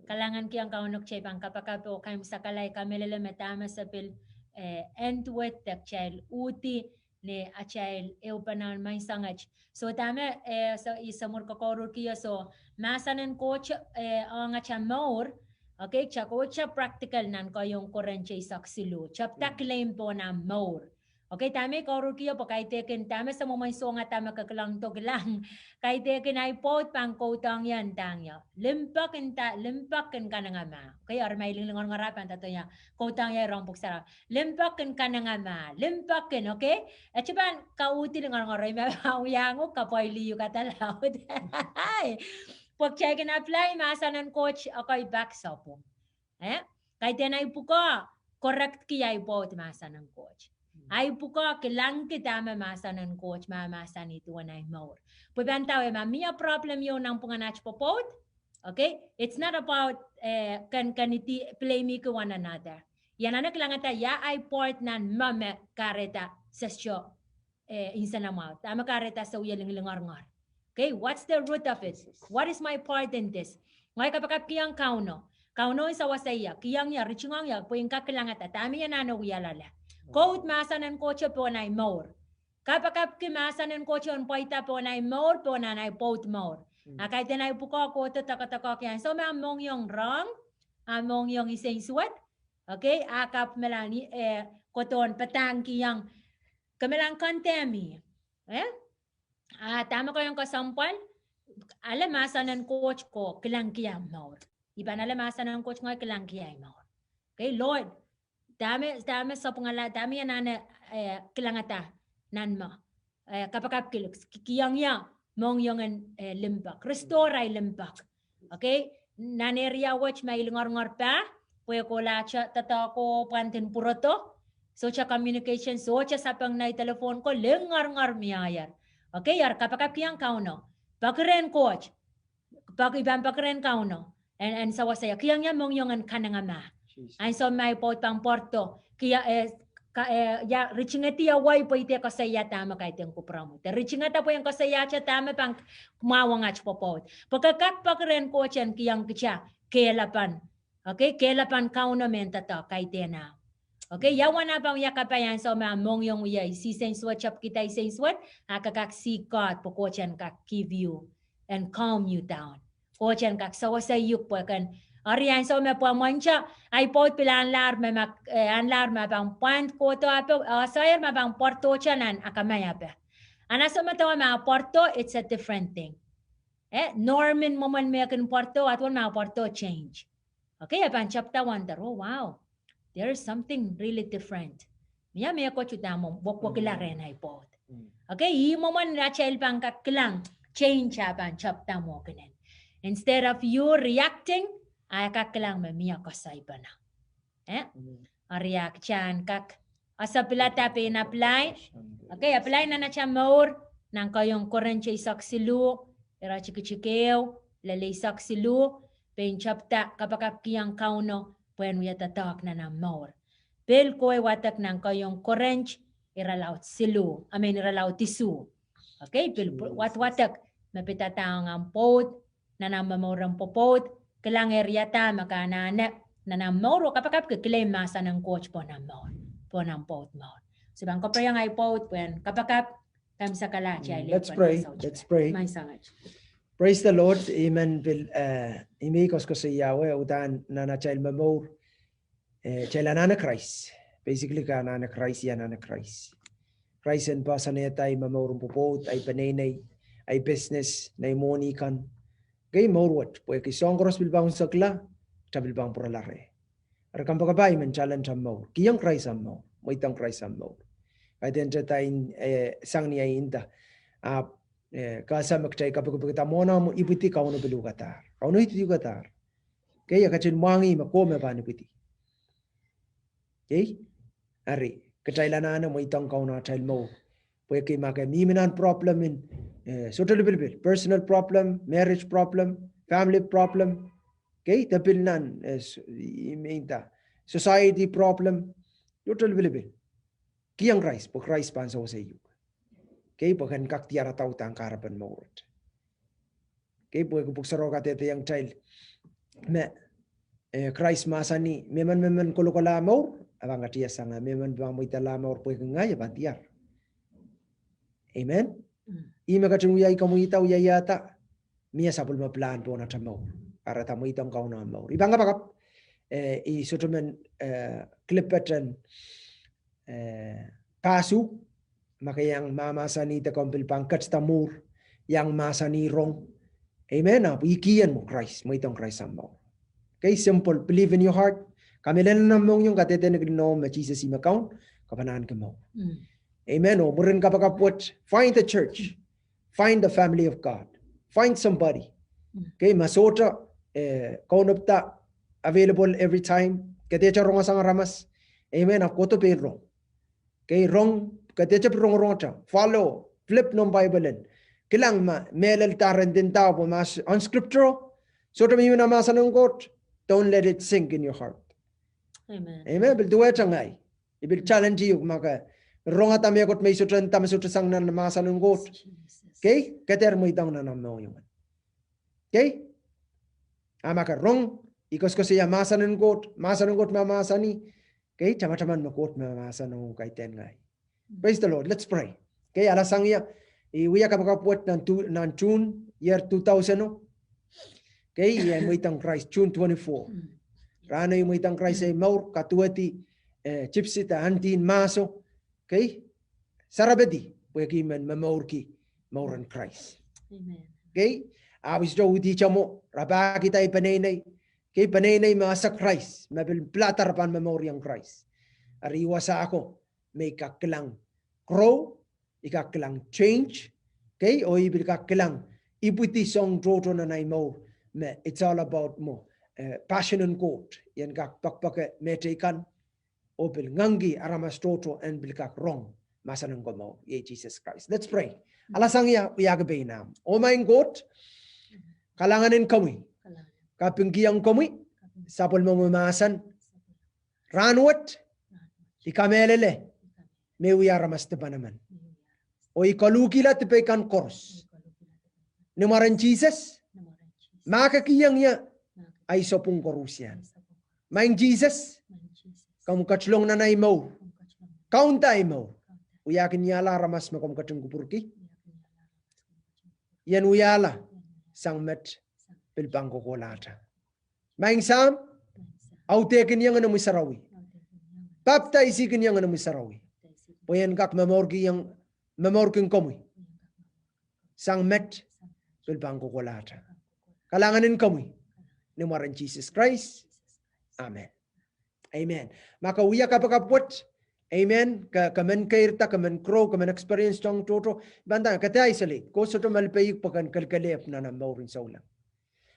kalahngan kihong Kauno, kitail pahn kapakap oh kaimwisekala, I kamehlele me dahme se pil, eh, end with, de kitail uhdi ni atail ehupene en menseng et. So dahme, eh, so, I samwur kokoururki, so, mahsen en Koht, eh, ong atail mour, okay, kitail kohwei kitail practical nan Kohiong Korint eisek siluh. Tepda claim pohn ahmw mour. Okay, dahme I kouruhrki ie pwe kaidehkin dahme se mwomwen sohte dahme ke kilang, dokilang. Kaidehkin ahi pwoud pahn koudohng ie ndahng ie, limpoak nda, limpoak kin kanengamah. Okay, eri ma I linglingorngor ah pahn doadoahk ie, koudohng ie rong pwuhk sarawi. Limpoak kin kanengamah, limpoak kin, okay? E sohte pahn kauhdi lingorngor, ih me pahn wiahiong uhk kapwaiada liuk adalaud. Pwe kitail kin apply mahsen en Koht, okay, pak sapwung. Eh? Kaidehn ahi pwukoa, correctki ahi pwoud mahsen en Koht. Ahi pwukoa kilangki dahme mahsen en Koht mahmahsanih duwen ahi mour. Pwe pahn dahwe ma mie problem ieu nanpwungen aht pwopwoud. Okay? It's not about, eh, ken, ken iti blameki one another. Ia nan e kilangada ia ahi pwoud nan me me kahrehda sesesio eh, nsenamwahu. Dahme kahrehda se wie linglingorngor. Okay, what's the root of it? What is my part in this? Ngehi kapakapkihong Kauno. Kauno en sewese ie, kihong ie, ritingohng ie, pwe en kak kilangada dahme I anahne wia loale. Koud mahsen en Koht pohn ahi mour. Kapakapki mahsen en Koht en pweida pohn ahi mour, pohn ahi pwoud mour. A kaidehn ahi pwukoa kohdo doadoahk ie ansou me a mohngiong rong, a mohngiong insensuwed. Okay, a kak mehlel, eh, kohdohn padahngkihong, ke mehlel condemn ih. Eh? A dahme ke ong kesempwal, ale mahsen en Koht ko kilangki ahi mour. I pahn ale mahsen en Koht ngehi kilangki ahi mour. Okay, Lord, dahme, dahme sapwungala, dahme I anahne, eh, kilangada nan me, eh, kapakapki, ki-, kihong ie mohngiong en, eh, limpoak. Restore ahi limpoak. Okay, nan area wet ma I lingorngor pah, pwe kohla ahte doadoahk ko pwandin pwurodo, sohte communication, sohte sapeng nei telephone ko, lingorngor mieier. Okay, eri kapakapkihong Kauno. Peki rehn Koht. Peki, I pahn peki rehn Kauno. En, en sewese ie, kihong ie mohngiong en kanengamah. Ansou me ahi pwoud pahn pwoardo, ki, eh, ka, eh, ia ritingedi ie wai pwe I de koasoia dahme kaidehn kupwuromwi. De ritingada pwe en koasoia ahte dahme pahn mwahwong aht pwopwoud. Pwe ke kak peki rehn Koht en kihong kitail kehlapan. Okay, kehlapan Kauno mehn doadoahk kaidehn ah. Okay, ia wen a pahn wia kapai ansou me a mohngiong wia, I insensuwed, tepkihda insensuwed, a ke kak seek God pwe Koht en kak give you and calm you down. Koht en kak sewese uhk pwe ken, eri ansou me pwe mwante, ahi pwoud pil anlahr me ma, eh, anlahr me pahn pwand kohdo ape, eh, soahier me pahn pwoardo te nan akamai ape. Ansou me dewe me a pwoardo, it's a different thing. Eh, norm en mwomwen me kin pwoardo, a duwen me a pwoardo change. Okay, a pahn tepda wonder, oh wow, there is something really different. Mie mehkot uhdahn mwomwen, wokwokila rehn ahi pwoud. Okay, ih mwomwen atail pahn kak kilang, change a pahn tepda mwohkinen. Instead of you reacting, a kak kilang me mie koasoai pahn. Eh? Eri a kitail en kak, a sapwilada pein apply. Okay, apply nan atail mour, nan keieun Korint eisek siluh, iretikitik ehu lel eisek siluh, pein tepda kapakapkihong Kauno, pwehn wia doadoahk nan atail mour. Pil kowe wadek nan keieun Korint, irelaud siluh, I mean, irelaud isuh. Okay, pil wadwadek, me pidada ong ahmw pwoud, nan ahmw momour en pwopwoud, kilang area dahme ke anahne nan ahmw mour oh kapakapki claim mahsen en Koht pohn ahmw mour, pohn ahmw pwoud mour. So pahn koapworopwor ahi pwoud pwehn kapakap, kaimwisekala atail. Let's pray. Let's pray. Praise the Lord. Amen. Pil, eh, I men koasoakoasoia wet, uhdahn nan atail momour, eh, kitail anahne Krais. Basically, ke anahne Krais, I anahne Krais. Krais en poahsoanehda ahi momour en pwopwoud, ahi peneinei, ahi business, nei mwohni kan. Kei mour wet, pwehki soahng koaros pil pahn unsekla, kitail pil pahn pwurala reh. Eri kompoakepahi men challenge ahmw mour. Kihong Krais ahmw mour, mweidohng Krais ahmw mour. Kaidehn te da, eh, sang ni ahi nda. Ahpw, eh, ke ese me kitail kapikipikda mwohn ahmw ipwidi, Kauno pil uhkadahr. Kauno ipwidi uhkadahr. Kei, e ketin mwahngih me kowe me pahn ipwidi. Kei, eri, kitail anahne mweidohng Kauno atail mour. Pwehki ma ke mihmi nan problem en, eh, sohte lipilipil, personal problem, marriage problem, family problem. Kei, de pil nan, eh, s-, I men nda, society problem. Sohte lipilipil. Kihong Krais, pwe Krais pahn sewese uhk. Kei, pwe ken kak diarada uhdahn kahrepen mour wet. Kei, pwehki pwuhk sarawio kadehdehiong kitail me, eh, Krais mahsanih, mehmen, mehmen kolokola mour, e pahn katiasang, mehmen pahn mweidala mour pwehki ngehi, e pahn diar. Amen. Ih me ketin wiahiong komwi, wiahiada, mie sapwellime plan pohn atail mour. Eri da mweidohng Kauno ahmw mour. I pahn kapakap, eh, I sohte men, eh, clip et en, eh, Pahsuh, ma ke iang mahmahsanih de komw pil pahn ketda mour, iang mahsanih rong. Amen. Ahpw I kihong mwo Krais, mweidohng Krais sang mour. Okay, simple. Believe in your heart. Kamehlele nan omw mohngiong, kadehde ni kin nohn me Sises ih me Kaun, ke pahn ahneki mour. Amen. Oh mwurin kapakap wet, find the church. Find the family of God. Find somebody. Okay, ma sohte, eh, kaunop da available every time. Ke dehr rong sang aramas. Amen. Ahpw kohdo pein rong. Okay, rong, ke dehr pil rongorong ta. Follow, flip noumw Bible en. Kilang ma mehlel da ren din da pwe ma unscriptural. Sohte mihmi nan mahsen en Koht. Don't let it sink in your heart. Amen. Amen. Pil duwehte ngehi. I pil challenge uhk ma ke rongada mehkot me I sohte nda me sohte sang nan mahsen en Koht. Okay, ke dehr mweidohng nan omw mohngiong. Okay? A ma ke rong, I koasoakoasoia mahsen en Koht, mahsen en Koht me mahsanih. Okay, tamataman me Koht me mahsanihong kaidehn ngehi. Praise the Lord. Let's pray. Okay, ala sang ia, I wia kapakap wet nan tu, nan June, year two thousand o. Okay, I mweidohng Krais, June twenty-four. Rahno I mweidohng Krais ei mour, kaduwedi, eh, Gypsy de auntie en mahso. Okay, sarapedi, pwehki I men momourki mouren Krais. Amen. Okay, ahpw I sohte uhdi tamwo, rapahkihda ei peneinei. Okay, peneinei me ese Krais, me pil pilada re pahn momouriong Krais. Eri I wasa ko, me I kak kilang grow, I kak kilang change. Okay, oh I pil kak kilang ipwidi soahng tohto nan ei mour, me it's all about mwo, eh, passion en Koht, I en kak poakpoake mehteikan, oh pil nganki aramas tohto en pil kak rong mahsen en komour, iei Sises Krais. Let's pray. Ala sang ia, wiahki pein ahmw. Oh Maing Koht, kalahngan en komwi. Kapingkihong komwi sapwellimomwi mahsen. Rahnwet, I kamehlele me wia aramas dipan emen. Oh I koluhkihla dipei kan koaros. Ni mwaren Sises, ma ke kihong ie, ahi sapwung koaros ian. Maing Sises, komw ketilong nan ei mour. Kaunda ei mour. Wiahkin ie aramas me komw ketin kupwurki. I en wiahla sang met pil pahn kohkohlahte. Maing Sahm, audehkin ie Ngehnomwi Sarawi. Papdaisihkin ie Ngehnomwi Sarawi. Pwe I en kak momourki, momourkin komwi sang met pil pahn kohkohlahte. Kalahngan en komwi, ni mwaren Sises Krais. Amen. Amen. Ma ke wia kapakap wet, amen, ke, ke men keirda, ke men grow, ke men experience soahng tohto, I pahn nda ke dehr isolate. Koht sohte malipei uhk pwe ken kelkelehpw nan omw mour en souleng.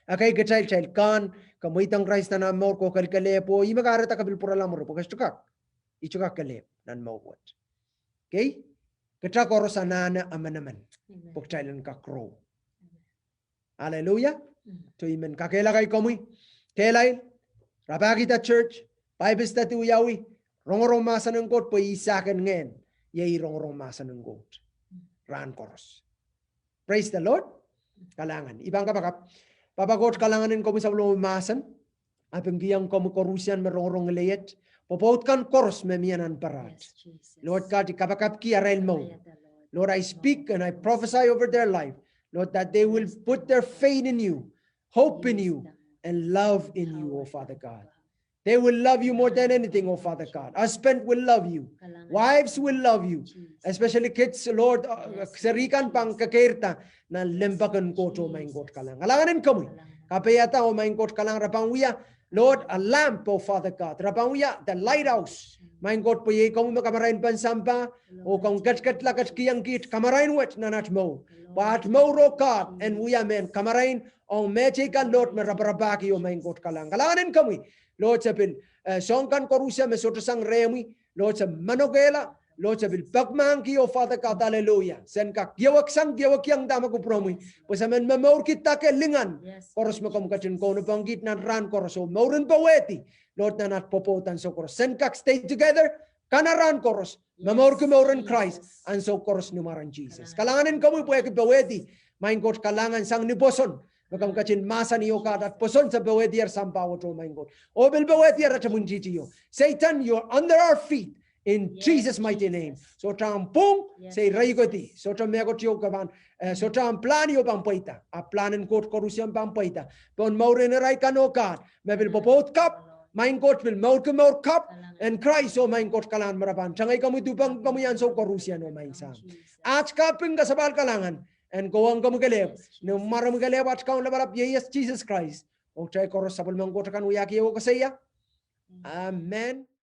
Okay, kitail, kitail kan, ke mweidohng Krais nan omw mour, ke kelkelehpw, oh ih me kahrehda ke pil pwurala mwuri pwe ke sohte kak, I sohte kak kelehpw nan mour wet. Okay? Kitail koaros anahne emenemen pwe kitail en kak grow. Hallelujah. So I men kakehlaka komwi, kehlail, rapahkihda church, Bible study wiawi, rongorong mahsen en Koht pwe ih sahken ngehn, iei rongorong mahsen en Koht rahn koaros. Praise the Lord. Kalahngan. I pahn kapakap. Pahpa Koht, kalahngan en komwi sapwellimomwi mahsen. Ahpw I kin kihong komwi koaruhsian me rongorong ngileiet, pwopwoud kan koaros me mie nan pahrad. Lord God, I kapakapki arail mour. Lord, I speak and I prophesy over their life, Lord, that they will put their faith in you, hope in you, and love in you, oh Father God. They will love you more than anything, oh Father God. Husband will love you. Wives will love you. Especially kids, Lord, serihkan pahn kekeirda nan limpoak en Koht, oh Maing Koht kalahngan. Kalahngan en komwi. Kapaiada, oh Maing Koht kalahngan, re pahn wia, Lord, a lamp, oh Father God. Re pahn wia the lighthouse, Maing Koht, pwe iei komwi me kamarainpen sampah, oh komw ketiketla ketikihong kiht kamarain wet nan at mour, pwe at mour, oh God, en wia mehn kamarain ong mehteikan, Lord, me raparapahki, oh Maing Koht kalahngan. Kalahngan en komwi, Lord, se pil soahng kan koaruhsie me sohte sang rehmwi, Lord, se manokehla, Lord, se pil pekmahngki, oh Father God, hallelujah, sen kak iewek sang, iewekiong dahme kupwuromwi, pwe se men momourki dake lingan koaros me komw ketin kaunopohng kiht nan rahn koaros, oh mouren powehdi, Lord, nan at pwopwoud ansou koaros, sen kak stay together, kana rahn koaros, momourki mouren Krais ansou koaros ni mwaren Sises. Kalahngan en komwi pwehki powehdi, Maing Koht kalahngan, sang ni pwoson me komw ketin mahsanih, oh God, at pwoson se powehdier sampah wet, oh Maing Koht, oh pil powehdier at imwintihtio. Satan, you're under our feet in Jesus' mighty name. Sohte ahmw pwung, se irail kohdi, sohte mehkot ieu ke pahn, sohte ahmw plahn ieu pahn pweida. Ahpw plahn en Koht koaruhsie pahn pweida pohn mouren irail kan, oh God, me pil pwopwoud kapw, Maing Koht pil mourki mour kapw en Krais oh Maing Koht kalahngan me re pahn tengei komwi, duhpek komwi ansou koaruhsie oh Maing Sahm. Aht kaping kasapahl kalahngan en kohwong komwi kelehpw ni mwaromwi kelehpw, aht Kaun Lapalap, ieias Sises Krais. Oh kitail koaros sapwellimen Koht akan wiahki ehu koasoia. Amen.